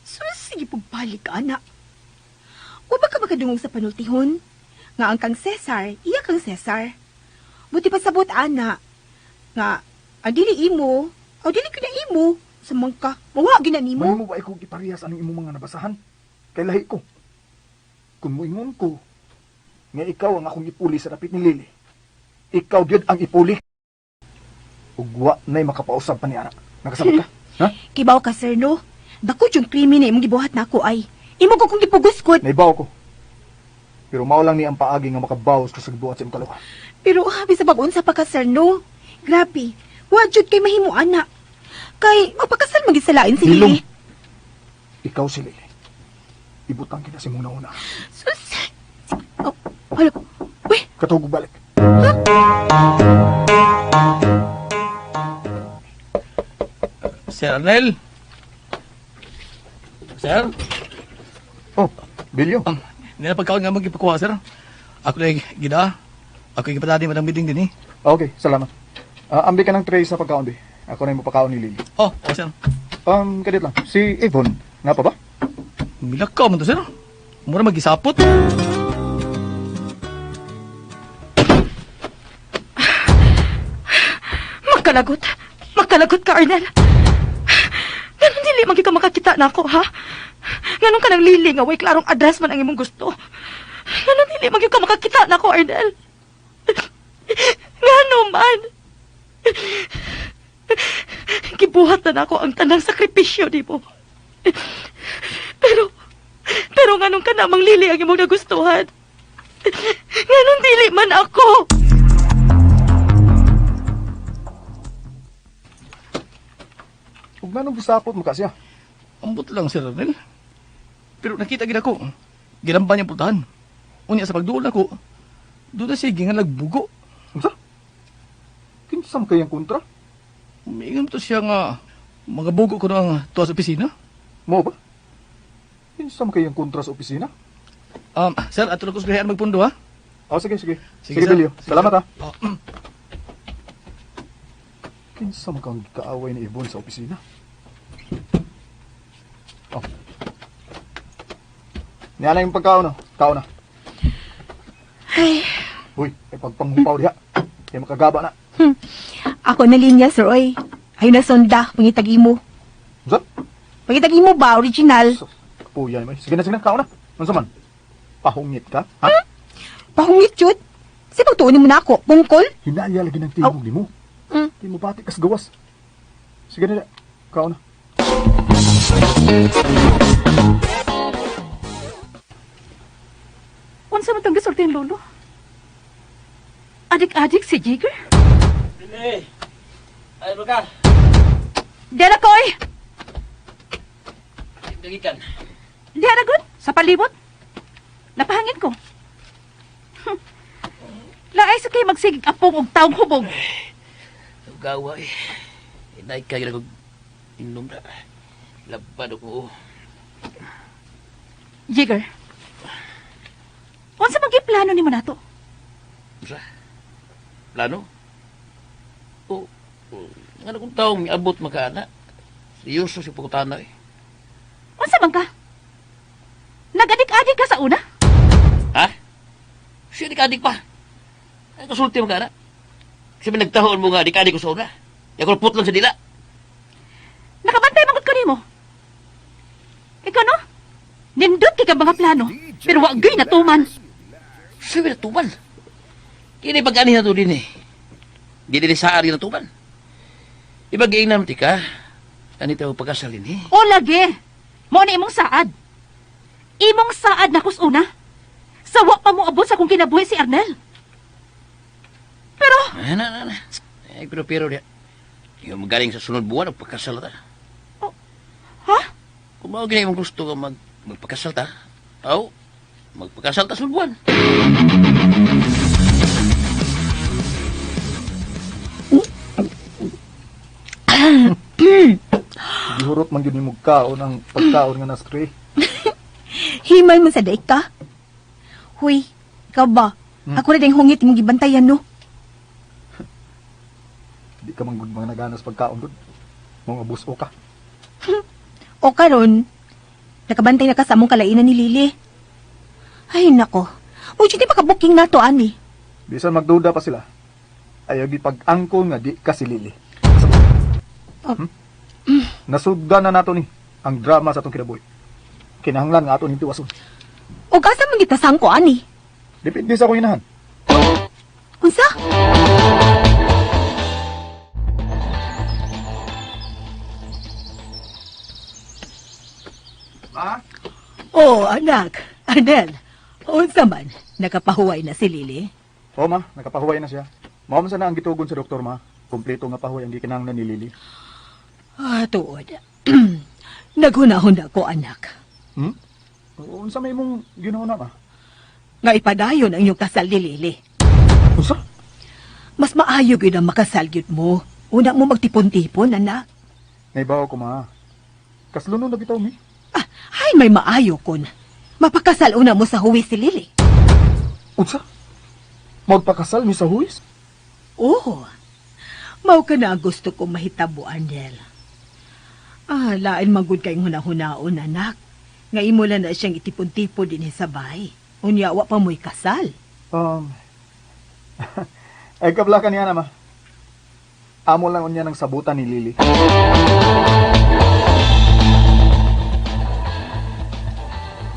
Sus, sige pagbalik, anak. Wa ba ka makadungog sa panultihon? Nga ang kang Cesar, iya kang Cesar. Buti pa sabot, ana. Nga, ang dili imo, o dili ko na imo, sa mangka, mawa gina nimo. Mahimo ba ikaw iparehas anong imong mga nabasahan? Kay lahi ko. Kung moingon ko, nga ikaw ang akong ipuli sa dapit ni Lily, ikaw gyud ang ipuli. Ug wa na'y makapausab pa ni anak. Nakasabot ka? Ha? Kibaw ka, sir, no? Dako yung krimen na imong gibuhat nako ay. Imo ko kong gipuguskot. Naibaw ko. Pero mao lang ni ang paagi nga makabawas ko sa gibuhat sa imong kaluha. Pero habi sa pag-unsa pa ka, sir, no? Grabe. Wa jud kay mahimo, anak. Kay magpakasal man gid sa lain si Hilom. Lily. Ikaw si Lily. Ibutang kita sa imong nauna. Sus. Oh, hala. Uy. Katugog balik. Ha? Sir Arnel? Sir? Oh, Bilyo. Hindi na pagkaon nga magkipakuha, sir. Ako na gida. Ako yung gipatati madang bidding din eh. Okay, salamat. Ambi ka ng tray sa pagkaon, bi. Ako na yung mapakaon ni Lily. Oh, oh, sir. Kadit lang. Si Yvonne, nga pa ba? Milakaw man to, sir. Mura magisapot. Magkalagot. Magkalagot ka, Arnel. Ganun dili man ka makakita na ako, ha? Ganun ka nang lili nga way klarong address man ang imong gusto. Ganun dili man ka makakita na ako, Arnel. Ngano man? Gibuhat na nako ang tanang sakripisyo nimo. Pero nganong ka namang lili ang imong nagustuhan? Nganong dili man ako? Ug nganong gisapot mo ka siya? Ambot lang, Sir Arnel. Pero nakita gid ako. Gilamban niyang pultahan. Unya sa pagduol nako, doon na siya nga nagbugo. Unsa? Kinsa man kayang kontra? Umiingon to siya nga mga bugo ko ng tuwa sa opisina. Mo ba? Kinsa man kayang kontra sa opisina? Sir, ato lang ko sa magpundo, ha? Oh, sige, sige. Sige, Sige, sir. Bilyo. Sige, Salamat, sir. ha? Oh. Kinsa man kang kaaway ni Yvonne sa opisina? Oh. Niya na yung pagkaon, no? Kaon na. Ay. Uy, ay pagpanghupaw diha. Kaya makagaba na. Ako na linya, sir, oy. Ay na sonda, pangitag imo. Unsa? Pangitag imo ba, original? Sus, kapuya ni Sige na, sige na, kaon na. Unsa man? Pahungit ka? Ha? Pahungit, yun? Sige, pagtuunin mo na ako. Bungkol? Hinaya lagi ng tingog ni mo. Di mo bati kas gawas. Sige na, kaon na. Unsa man tong gisulti ni Lolo? Adik-adik si Jigger? Lily! Ay, ka? Diyan ako, oy! Dagikan. Diyan na, good. Sa palibot. Napahangin ko. Laay sa kay magsigig apong og taong hubog. Gawa, eh. Inay kayo lang og Inom na. Labad ako. Jigger. Unsa man plano nimo nato? Unsa? Plano? O, ngano kung taong miabot makaana? Seryoso si pagkutana eh. Unsa man ka? Nagadik-adik ka sa una? Ha? Siya adik-adik pa. Ay, kasulti mo ka na. Siya may nagtahoon mo nga adik-adik ko sa una. Yakul put lang sa dila. Nakabantay manggod ko nimo. Ikaw no? Nindot kay ka mga plano, pero wa gyud natuman. Siya may natuman. Kini pag-ani na to din eh. Di dili sa ari natuman. Ibag-iing naman ka. Anita mo pagkasalin eh. O lagi. Mo na imong saad. Imong saad na kus una. Sawa pa mo abot sa kung kinabuhi si Arnel. Pero Na, na, na. Eh, pero diya. Di magaling sa sunod buwan o pagkasal ta. Oh, ha? Kung mao gini imong gusto ka magpakasal ta, aw, magpakasal ta sunod buwan. Gihurot man gyud nimo kaon ang pagkaon nga nastray. Himal man sa daig ka. Huy, ikaw ba? Ako na ding hungit imong gibantayan no. Di ka man gud mga naganas pagkaon dud. Mga buso ka. O karon, nakabantay na ka sa among kalainan ni Lily. Ay nako. Uy, di pa ka-booking nato ani. Bisan magduda pa sila. Ayaw gipag-angkon nga di ka si Lily. Nasugdan na nato ni ang drama sa atong kinabuhi. Kinahanglan nga ato ning tiwason. O asa man kita sangko ani? Depende sa akong inahan. Unsa? Ma? Oh, anak. Arnel, unsa man? Nakapahuway na si Lily? Oo ma, nakapahuway na siya. Mao man sana ang gitugon sa doktor ma. Kompleto nga pahuway ang gikinahanglan ni Lily. Ah, tuod. Naghunahon ako, anak. Unsa may imong ginahuna ma? Nga ipadayon ang inyong kasal ni Lily. Unsa? Mas maayo gyud ang makasal gyud mo. Una mo magtipon-tipon, anak. Naibaw ko ma. Kaslunon na bitaw mi. Ah, ay, may maayo kon. Mapakasal una mo sa huwi si Lily. Unsa? Magpakasal mi sa huwis? Oo. Mao ka na ang gusto kong mahitabo, Arnel. Ah, lain magud kayong hunahunaon, anak. Nga imo lang na siyang itipon-tipon din sa bahay. Unya, wa pa mo'y kasal. Ay kabla ka niya na ma. Amo lang unya ng sabutan ni Lily.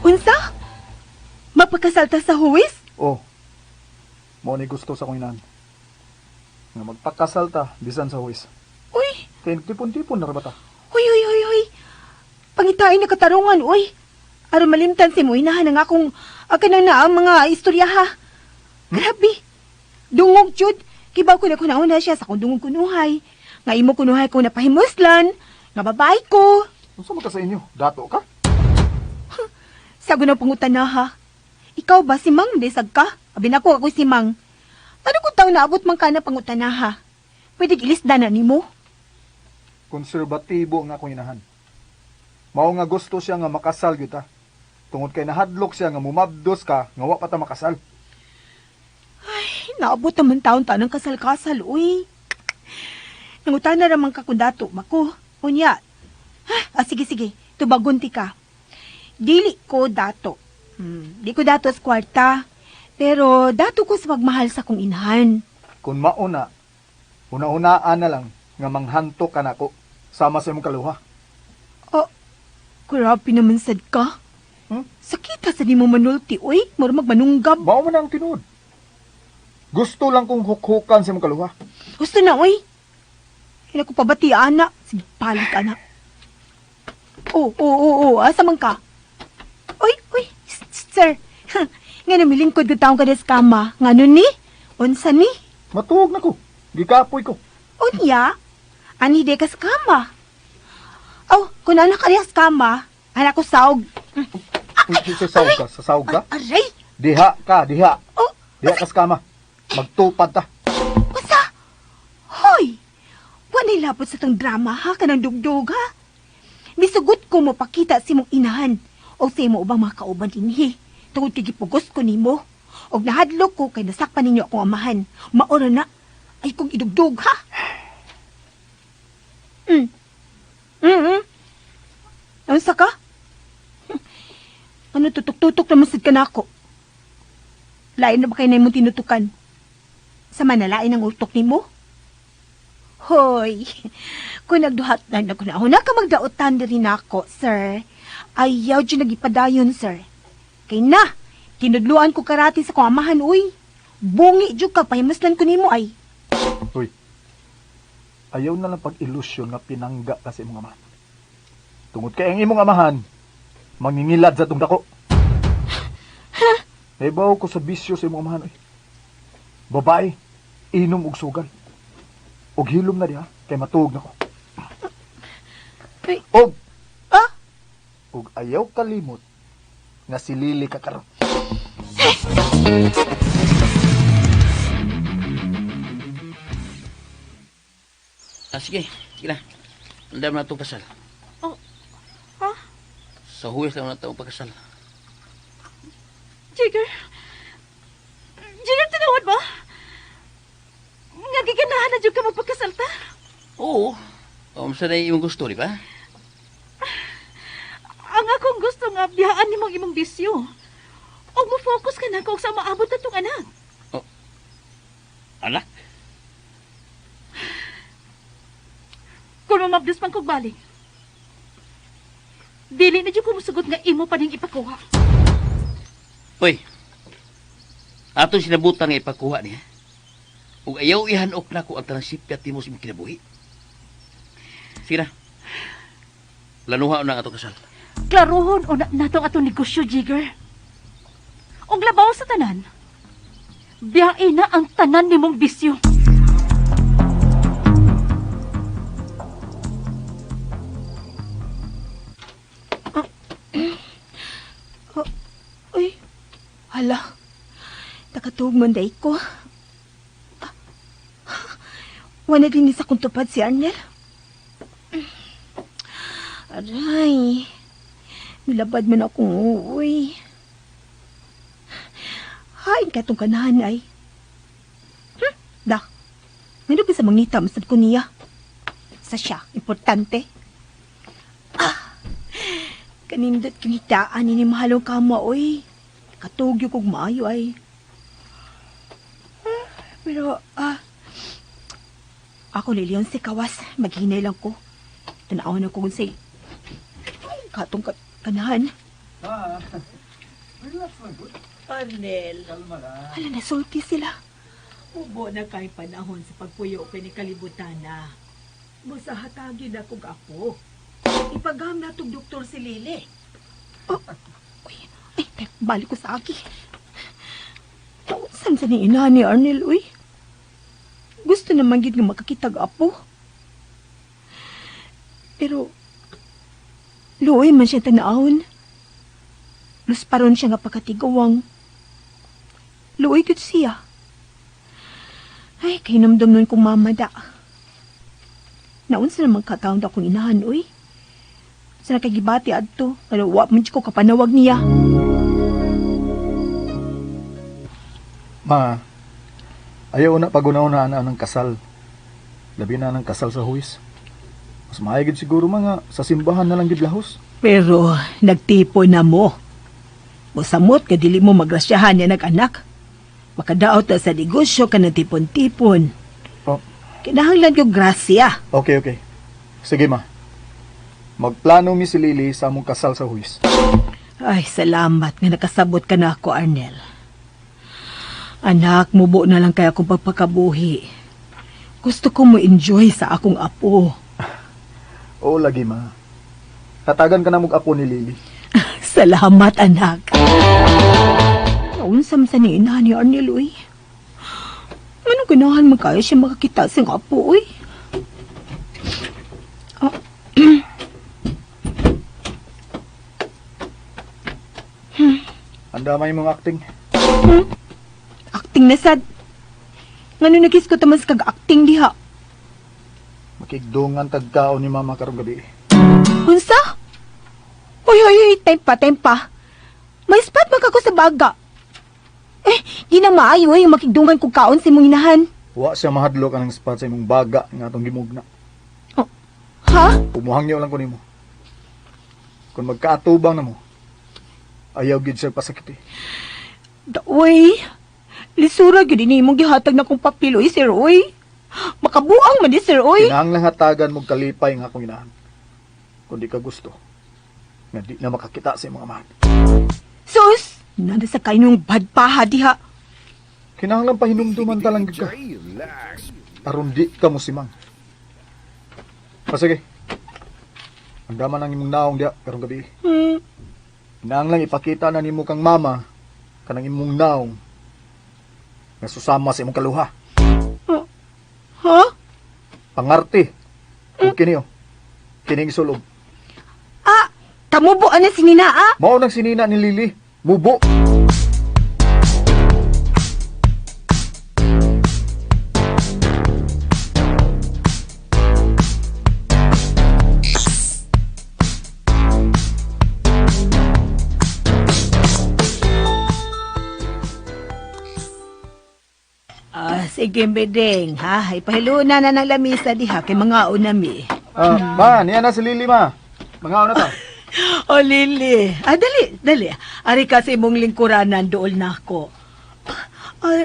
Unsa? Mapakasal ta sa huwis? Oh. Mao ni gusto sa akong inahan. Nga magpakasal ta bisan sa huwis. Uy, Kay tipon-tipon na ra ba ta? Huy, huy, huy, huy. Pangitain na katarungan, uy. Aron malimtan si mo, inahan ang akong akanang na ang mga istorya ha. Grabe. Dungog, jud. Kibaw ko na kunauna siya sa akong dungog kunuhay. Nga imo kunuhay ko napahimuslan. Nga babae ko. Unsa man ka sa inyo? Dato ka? Sa gunang pangutan na ha. Ikaw ba si Mang desag ka? Abi nako ako si Mang. Ano kung taon naabot man ka na pangutan na ha? Pwede gilisda na nimo. Konserbatibo nga akong inahan. Mao nga gusto siya nga makasal gyud ta. Tungod kay nahadlok siya nga mumabdos ka nga wa pa ta makasal. Ay, naabot naman taon ta ng kasal-kasal, uy. Nangutan na ramang ka kung dato, mako. Unya. Ah, sige, sige. Tubagon ti ka. Dili ko dato. Di ko dato sa kwarta. Pero dato ko sa pagmahal sa kong inahan. Kung mauna, una-unaan na lang nga manghanto ka nako sama sa imong kaluha. Oh, grabe naman sad ka. Sakita sa nimo manulti, uy. Mura magmanunggab. Mao man ang tinuod. Gusto lang kong hukhukan sa imong kaluha. Gusto na, uy. Hina ko pabati, ana. Sige, balik, ana. Oh, oh, oh, oh. Asa man ka? Uy, uy, sir. Nga namilingkod ko taong ka kama. Nga nun ni? Unsa ni? Matuog na ko. Gikapoy ko. Unya? Ani de kas kama? Oh, kung anak ka kama, anak ko saog. Sa saog ka? Sa saog ka? Aray! Diha ka, diha. Oh, Diha kas kama. Magtupad ta. Unsa? Hoy! Wa Wa nilabot sa tong drama ha, kanang dugdug ha. Misugot ko mo pakita sa imong inahan o sa imo ubang mga kauban dinhi. Tungod kay gipugos ko nimo. Og nahadlok ko kay nasakpan ninyo akong amahan. Maura na ay kong idugdug ha. Mm. Mm. Unsa ka? Ano tutok-tutok naman sad ka nako? Lain na ba kay na imong tinutukan? Sa manalain ang utok nimo? Hoy, kung nagduhat na na ka magdaotan diri nako, sir. Ayaw dyan nagipadayon, sir. Kay na, tinudluan ko karati sa kong amahan, uy. Bungi jud ka, pahimuslan ko nimo ay. Uy, ayaw na lang pag-ilusyon nga pinangga ka sa imong amahan. Tungod kay ang imong amahan, mangingilad sa itong dako. Naibaw ko sa bisyo sa imong amahan, uy. Babae, inom og sugal. Og hilom na diha, kay matuog na ko. Ay. Og, Ah? og ayaw kalimot nga si Lily ka karon. Ah, sige, sige na. Andam na itong kasal. Oh, ha? Sa huwes lang na itong pagkasal. Jigger. Jigger, tinawad ba? Nga giganahan na dyan ka magpagkasal ta? Oo. Sa na imong gusto, di ba? Ang akong gusto nga biyaan nimong imong bisyo. O mo-focus ka na kung sa maabot na tong anak. Oh. Anak? Kung mamabdos man kog balik. Dili na dyan ko musugot nga imo pa ning ipakuha. Uy, atong sinabutan nga ipakuha niya. Ug ayaw ihanok na ko ang tanang sipyat nimo sa imong kinabuhi. Sige na. Planuha na ang atong kasal. Klaruhon o na natong atong negosyo, Jigger. Og labaw sa tanan. Biyae na ang tanan nimong bisyo. Uy, hala. Nakatuog man day ko. Wala din sa kong tupad si Arnel. Aray. Nilabad man akong uuwi. Hain ka itong kanahan ay. Da. Ngano ba sa mangita masad ko niya? Sa siya, importante. Ah! Kanindot kingitaan ni mahalong kama, oy. Katugyo kog maayo ay. Pero, ako ni Leon si Kawas, maghinay lang ko. Tanawan ako kung say, katong kanahan. Relax lang, good. Arnel, Kalma lang. Hala, nasulti sila. mubo na kay panahon sa pagpuyo kay ni kalibutan na. Busa hatagin na kog apo. Ipagam na tog doktor si Lily. Oh, uy, ay, balik ko sa aki. Saan sa ni ina ni Arnel, uy? Gusto naman gid nga makakitag apo. Pero, luoy man siya tanaon. Lusparon siya nga pagkatigawang. Luoy gud siya. Ay, kay namdam nun kong mamada. Naunsa naman kataon da akong inahan, uy. Sa nakagibati adto, pero wa man ko kapanawag niya. Ma, ayaw na pagunaw-na ang kasal. Labi na ang kasal sa huwis. Mas maayo gid siguro mga sa simbahan na lang gid lahos. Pero nagtipo na mo. Musamot ka dili mo magrasyahan niya nag-anak. Makadaot na sa negosyo ka ng tipon-tipon. Oh. Kinahanglan ko grasya. Okay, okay. Sige ma. Magplano mi si Lily sa among kasal sa huwis. Ay, salamat nga nakasabot ka na ako, Arnel. Anak, mubo na lang kaya akong pagpakabuhi. Gusto ko mo enjoy sa akong apo. Oo, lagi ma. Tatagan ka na mong apo ni Lily. Salamat, anak. Naunsam sa ni ina ni Arnel, uy. Anong ganahan man kaya siya makakita sa apo, uy? Ah. Anda may mong acting. Acting na sad. Ngano nagis ko tamas kag acting diha. Makigdungan tagkaon ni mama karong gabi. Unsa? Uy, uy, uy, tempa, tempa. May spot ba ka ko sa baga? Eh, di na maayo eh, makigdungan kog kaon sa imong inahan. Wa siya mahadlok anang spot sa imong baga nga atong gimugna. Oh, ha? Pumuhangyo lang ko nimo. Kung magkaatubang na mo, ayaw gid siya pasakiti. Uy, lisura gyud ini imong gihatag na kong papel, oy, sir, oy. Makabuang man ni sir, oy. Kinahanglan hatagan mo kalipay nga akong inahan. Kung di ka gusto, nga di na makakita sa imong amahan. Sus, nanda sa kayong badpaha diha. Kinahanglan pahinumduman ta lang gid ka. Aron di ka mo simang. O sige. Ang dama nang imong naong diha karong gabi. Kinahanglan ipakita na nimo kang mama kanang imong naong nga susama sa imong kaluha. Ha? Pangarte. Ug kini oh. Kining sulob. Ah, kamubo ana sinina ah. Mao nang sinina ni Lily. Mubo. Ah, sige, Bedeng, ha? Ipahiluna na ng lamisa diha kay mga unami. Ah, ma, niya na si Lily ma. Mga una ta. Oh, Lily. Ah, dali, dali. Ari kasi imong lingkuranan dool na ako. Ah,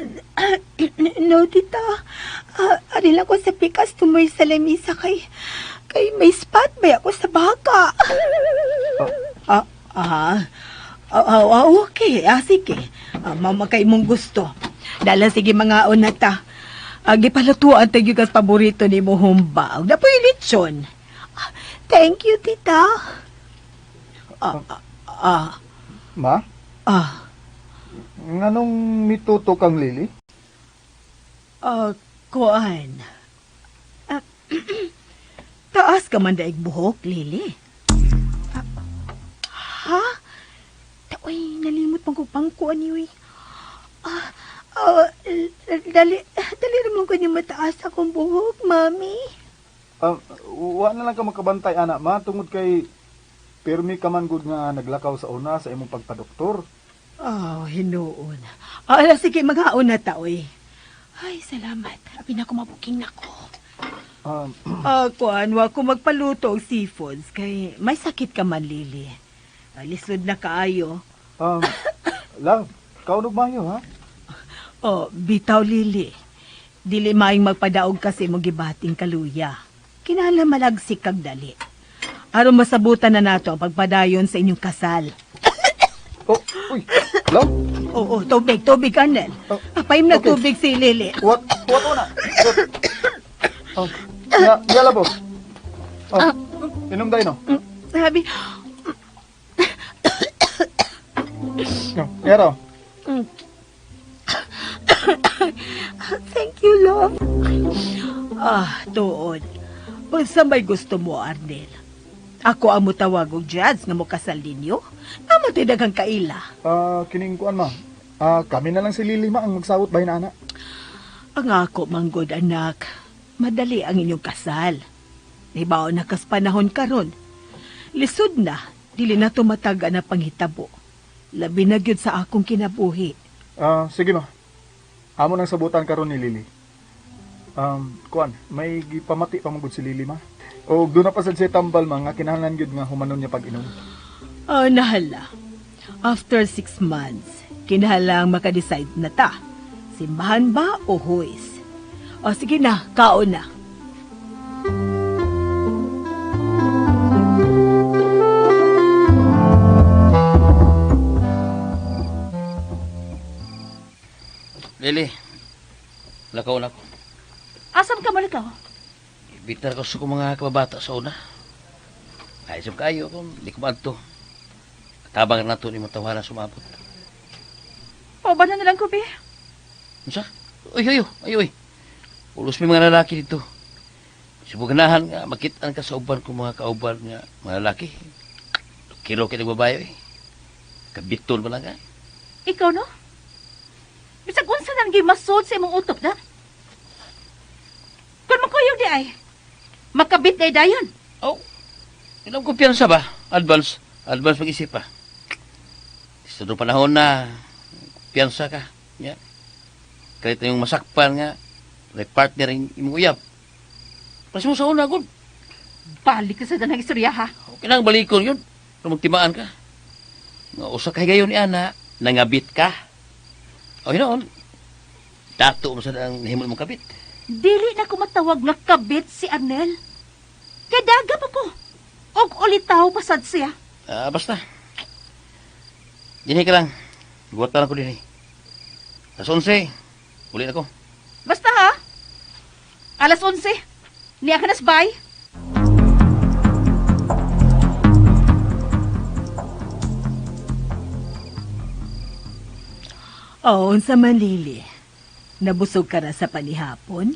no, tita. Ah, ari lang ko sa pikas tumoy sa lamisa kay may spot ba ako sa baka. Ah, ah, ah, ah, okay. Ah, sige. Ah, mama kay imong gusto. Dala sige mga una ta. Ah, gipalatuan tayo kas paborito ni mo humba. Ug Dapoy lechon. Ah, thank you, tita. Ah, ah, ah, Ma, ah, nganong mituto kang Lily? ah, kuan. Ah, taas ka man daig buhok, Lily. Ha? Uy, nalimot pang ko pangkuan ni uy. Ah, ah, dali, dali naman ko ni mataas akong buhok, mami. Ah, wa na lang ka makabantay ana ma tungod kay pirmi ka man gud nga naglakaw sa una sa imong pagpadoktor. Oh, hinuon. Ah, ala, sige, maghaon na ta, oy. Ay, salamat. Abi na ko mabuking nako. Ah, kuan, wa ko magpaluto og seafoods kay may sakit ka man, Lily. Ah, lisod na kaayo. Love, kaunog mayo ha? Oh, bitaw, Lily. Dili maayong magpadaog kasi mo gibating kaluya. Kinahanglan malagsik kag dali. Aron masabutan na nato ang pagpadayon sa inyong kasal. Oh, uy, love. Oo, tubig, tubig, Arnel. Oh, Paim na okay. tubig si Lily. What una? What? Oh, ya, ya labo. Oh, inom tayo no. Sabi, No, yaro. thank you, love. Ah, tuod. Unsa may gusto mo, Arnel? Ako ang mutawag og judge nga mokasal ninyo. Namo ti daghang kaila. Ah, kining kuan ma. Ah, kami na lang si Lily ma ang magsawot bahin ana. Ang ako manggod anak, madali ang inyong kasal. Ibaw na kas panahon karon. Lisod na, dili na tumataga na panghitabo. Labi na gyud sa akong kinabuhi. Ah, sige ma. Amo nang sabutan karon ni Lily. Kuan, may gipamati pa man gud si Lily ma. O doon na pa sad siya tambal ma nga kinahanglan gyud nga humanon niya pag-inom. Oh, nahala. After 6 months, kinahalang makadecide na ta. Simbahan ba o huis? O sige na, kaon na. Lily, lakaw na ako. Asam ka mo lakaw? Ibitar ko sa kong mga kababata sa una. Ay, sab kayo kung di ko maadto. Tabang na to ni matawaran sumabot. Pauban na lang ko, be. Unsa? Uy, uy, uy, uy. Ulos may mga lalaki dito. Subuganahan nga, makitaan ka sa uban kong mga kauban nga mga lalaki. Kilo kay nagbabayo eh. Kabitol ba lang ka? Ikaw, no? Bisag unsa nang gimasod sa imong utok, da? Kung makuyog di ay, Makabit na dayon. Oh, ilang kumpiyansa ba? Advance. Advance mag-isip pa. Sa doon panahon na kumpiyansa ka. Yeah. Kahit na yung masakpan nga, like partner yung imong uyab. Kasi mo sa una, good. Balik ka sa danang istorya, ha? Okay lang, balikon yun. Kung magtimaan ka. Nga usa kay gayon ni Ana, nangabit ka. O hinoon, dato mo sa ang nahimo mong kabit. Dili na ko matawag nga kabit si Arnel. Kay daga pa ko. Og ulitaw pasad siya. Ah, basta. Dinhi ka lang. Guwat lang ko dinhi. Alas 11, uli na ko. Basta ha? Alas 11. Niya ka nas bay. Oo, unsa man, Lily. Nabusog ka na sa panihapon?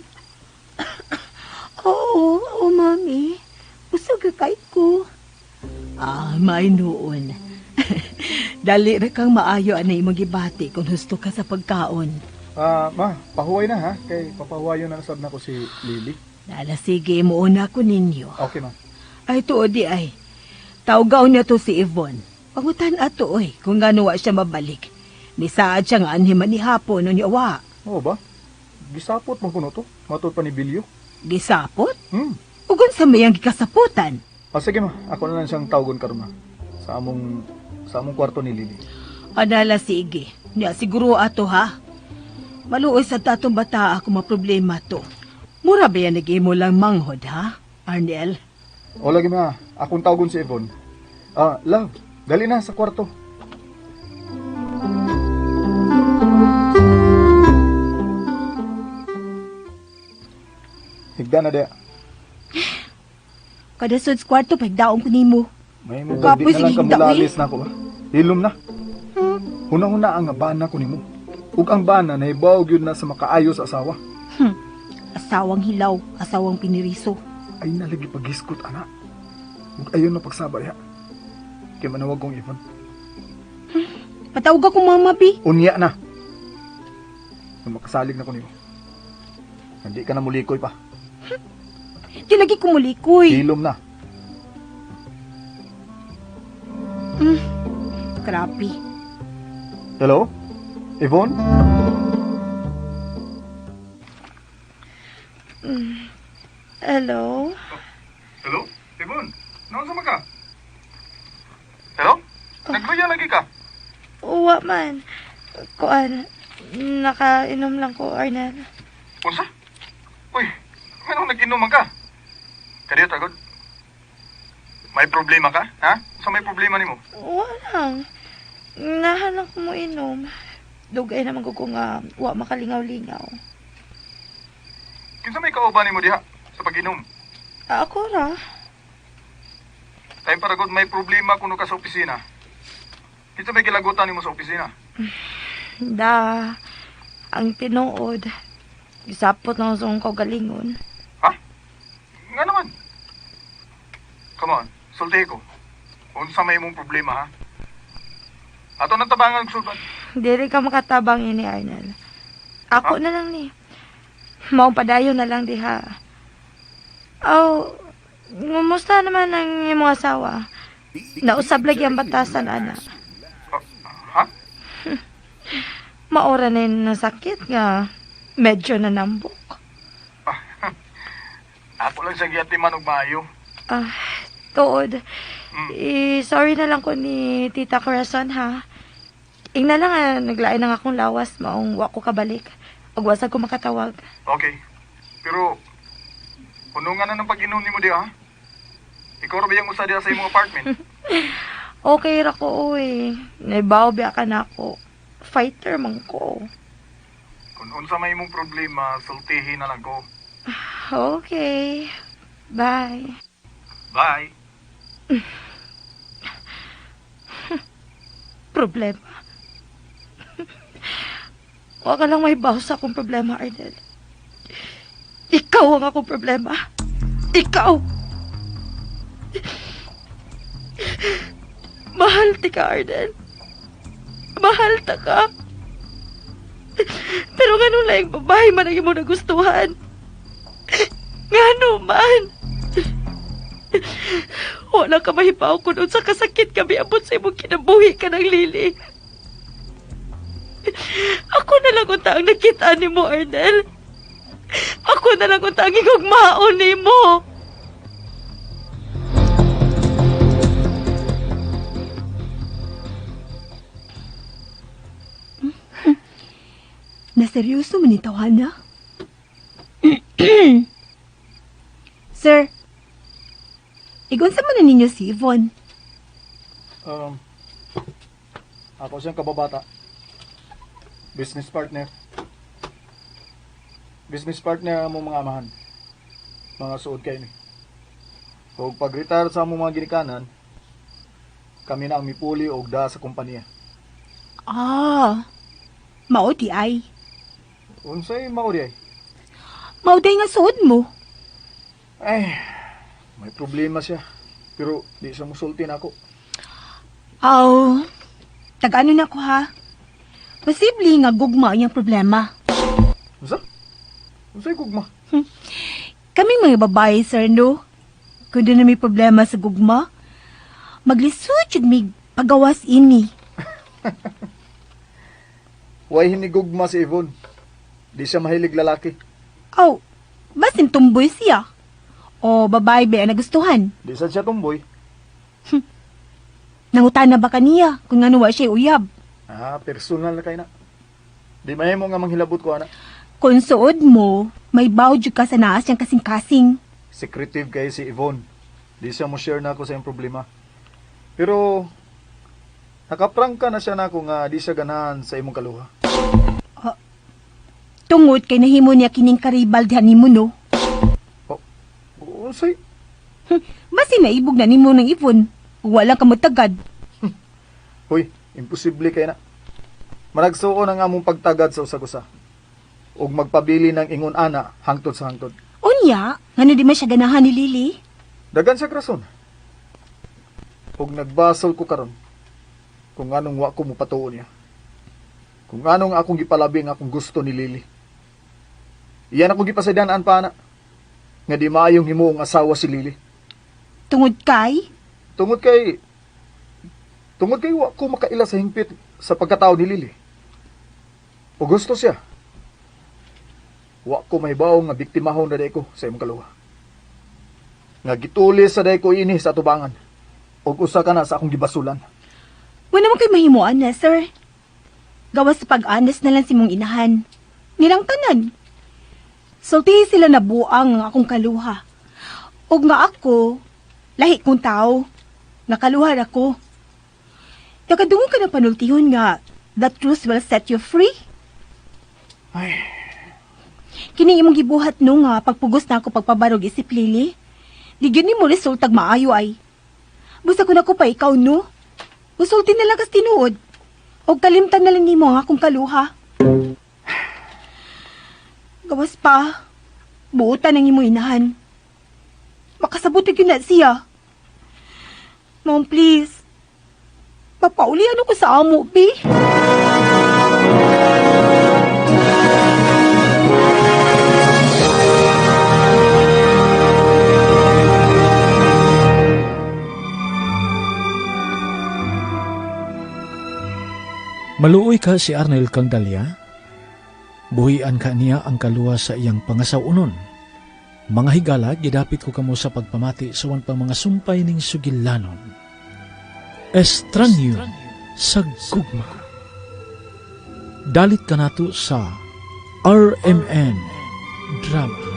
Oo, oo, mami. Busog ka kay ko. Ah, may noon. Dali ra kang maayo anay imong gibati kung husto ka sa pagkaon. Ah, ma, pahuway na ha. Kay papahuwayon na nasab na ko si Lily. Nala sige, muuna ko ninyo. Okay, ma. Ay, tuod di ay. Tawgaw niya to si Yvonne. Pangutan ato oy, kung ngano wa siya mabalik. Nisaad siya nga anhi man ni hapon no niya wa. Oo ba? Gisapot man kuno to. Matod pa ni Bilyo. Gisapot? Hmm. Ugon sa mayang gikasaputan. Ah, sige ma, ako na lang siyang tawagon karon ma. Sa among kwarto ni Lily. Anala sige. Niya siguro ato ha. Maluoy sa tatong bata ako maproblema to. Mura ba yan nag-imo lang manghod ha, Arnel? O lagi ma, akong tawagon si Yvonne. Ah, love, dali na sa kwarto. Higda na dia. Kada sud sa kwarto, pagdaong ko nimo. May mo di Kapoy, na lang sige, higda, kamulalis na ako ba? Hilom na. Huna-huna ang bana ko nimo. Ug ang bana nahibaw gyud na sa makaayo sa asawa. Asawang hilaw, asawang piniriso. Ay nalagi paghiskot ana. Ug ayon na pagsaba diha. Kay manawag kong Yvonne. Patawag ako mama, bi. Unya na. Nung makasalig na ko nimo. Hindi ka na mulikoy pa. Di lagi ko mulikoy. Hilom na. Grabe. Hello? Yvonne? Hello? Hello? Yvonne? Naunsa man ka? Hello? Nagluya lagi ka? Uwa man. Kuan, nakainom lang ko, Arnel. Unsa? Uy, nganong nag-inom man ka? Kadiyo tagod. May problema ka? Ha? Sa may problema nimo? Uwa lang. Nahanang ko mo inom. Dugay naman ko nga wa makalingaw-lingaw. Kinsa may kauban nimo diha sa pag-inom? Ako ra. Time para gud may problema kuno ka sa opisina. Kinsa may gilagutan nimo sa opisina? Da, ang tinuod. Gisapot na sa akong kaugalingon. Ha? Nga naman. Come on, sultihi ko. Unsa may imong problema ha? Ato nang tabangan og sulbad. Dili ka makatabang ini, Arnel. Ako na lang ni. Maong padayon na lang diha. Aw, ngumusta naman ang imong asawa? Nausab lagi ang batasan, ana. Ha? Maora na yung nasakit nga. Medyo nanambok. Ako lang siyang giatiman og maayo. Ah, tuod. Sorry na lang ko ni Tita Corazon, ha? Ingna lang, naglain ang akong lawas, maong wa ko kabalik. Ug wasag ko makatawag. Okay. Pero, punungan na ng pag-inom nimo diha, ha? Ikaw ra ba yung usa diha sa imong apartment? Okay ra ko, uy. Naibaw biya ka na ako. Fighter man ko. Kung unsa may imong problema, sultihin na lang ko. Okay. Bye. Bye. Problema. Huwag ka lang may bawas sa akong problema, Arnel. Ikaw ang akong problema. Ikaw! Mahal ti ka, Arnel. Mahal ta ka. Pero nga nung laing babae man ang imo nagustuhan. Ngano man. Wala ka mahibaw kung unsa kasakit kami abot sa imong kinabuhi ka ng Lily. Ako na lang unta ang nakita nimo, Arnel. Ako na lang unta ang higugmaon nimo. Naseryoso man ni tawhana? Sir, igunsa man na ninyo si Yvonne? Ako siyang kababata. Business partner. Business partner ang among mga amahan. Mga suod kayo ni. Kung pag-retire sa among mga ginikanan, kami na ang mipuli og da sa kompanya. Ah, mao di ay. Unsay mao di ay? Mao di nga suod mo. Ay, may problema siya. Pero di siya musulti na ako. Aw, tag-ano na ko ha? Posible nga gugma ang iyang problema. Unsa? Unsay gugma? Kaming mga babae, sir, no? Kung doon na may problema sa gugma, maglisod yun may pagawas ini. Way hinigugma si Yvonne. Di siya mahilig lalaki. Aw, basin tumboy siya. O babae ba ang nagustuhan? Di sad siya tumboy. Nangutan na ba kaniya kung ano wa siya uyab? Ah, personal na kay na. Di mahimo nga manghilabot ko, ana. Kung suod mo, may baw jud ka sa naas niyang kasing-kasing. Secretive kay si Yvonne. Di siya mo share na ako sa iyang problema. Pero, nakaprangka na siya na ako nga di siya ganahan sa imong kaluha. Tungod kay nahimo niya kining karibal diha nimo, no? Oh, unsay? Basin naibog na nimo ng Yvonne. Wala ka mutagad. Hoy, imposible kay na. Managsuo na nga among pagtagad sa usag-usa. Og magpabili ng ingon ana hangtod sa hangtod. Unya, ngano di man siya ganahan ni Lily? Dagan siya rason. Og nagbasol ko karon kung anong wa ko mopatuo niya. Kung anong akong gipalabi nga akong gusto ni Lily. Iyan akong gipasaydan-an pa ana. Nga di maayong himuong asawa si Lily. Tungod kay? Tungod kay wa ko makaila sa hingpit sa pagkatao ni Lily. O gusto siya. Wa ko mahibaw nga biktimahon na day ko sa imong kaluha. Nga gitulis sa day ko ini sa atubangan. Og usa ka na sa akong gibasulan. Wala man kay mahimuan na, sir. Gawas sa pag-anas na lang si mong inahan. Nilang tanan. Sulti sila na buang ang akong kaluha. Og nga ako, lahi kong tao. Nakaluha ako. Nakadungog ka na panultihon nga, the truth will set you free. Ay. Kini imong gibuhat no nga pagpugos na ako pagpabarog isip Lily. Di gyud nimo resultag maayo ay. Busa ko na ko pa ikaw no. Musulti na lang kas tinuod. Og kalimtan na lang nimo ang akong kaluha. Gawas pa, buotan ang imo inahan. Makasabot gyud na siya. Mom, please. Papaulian ako sa amo, bi. Maluoy ka si Arnel kang Dalia. Buhian ka niya ang kaluwa sa iyang pangasawunon. Mga higala, gidapit ko kamo sa pagpamati sa wan pang mga sumpay ning sugilanon. Estranyo sa gugma. Dalit ka nato sa RMN Drama.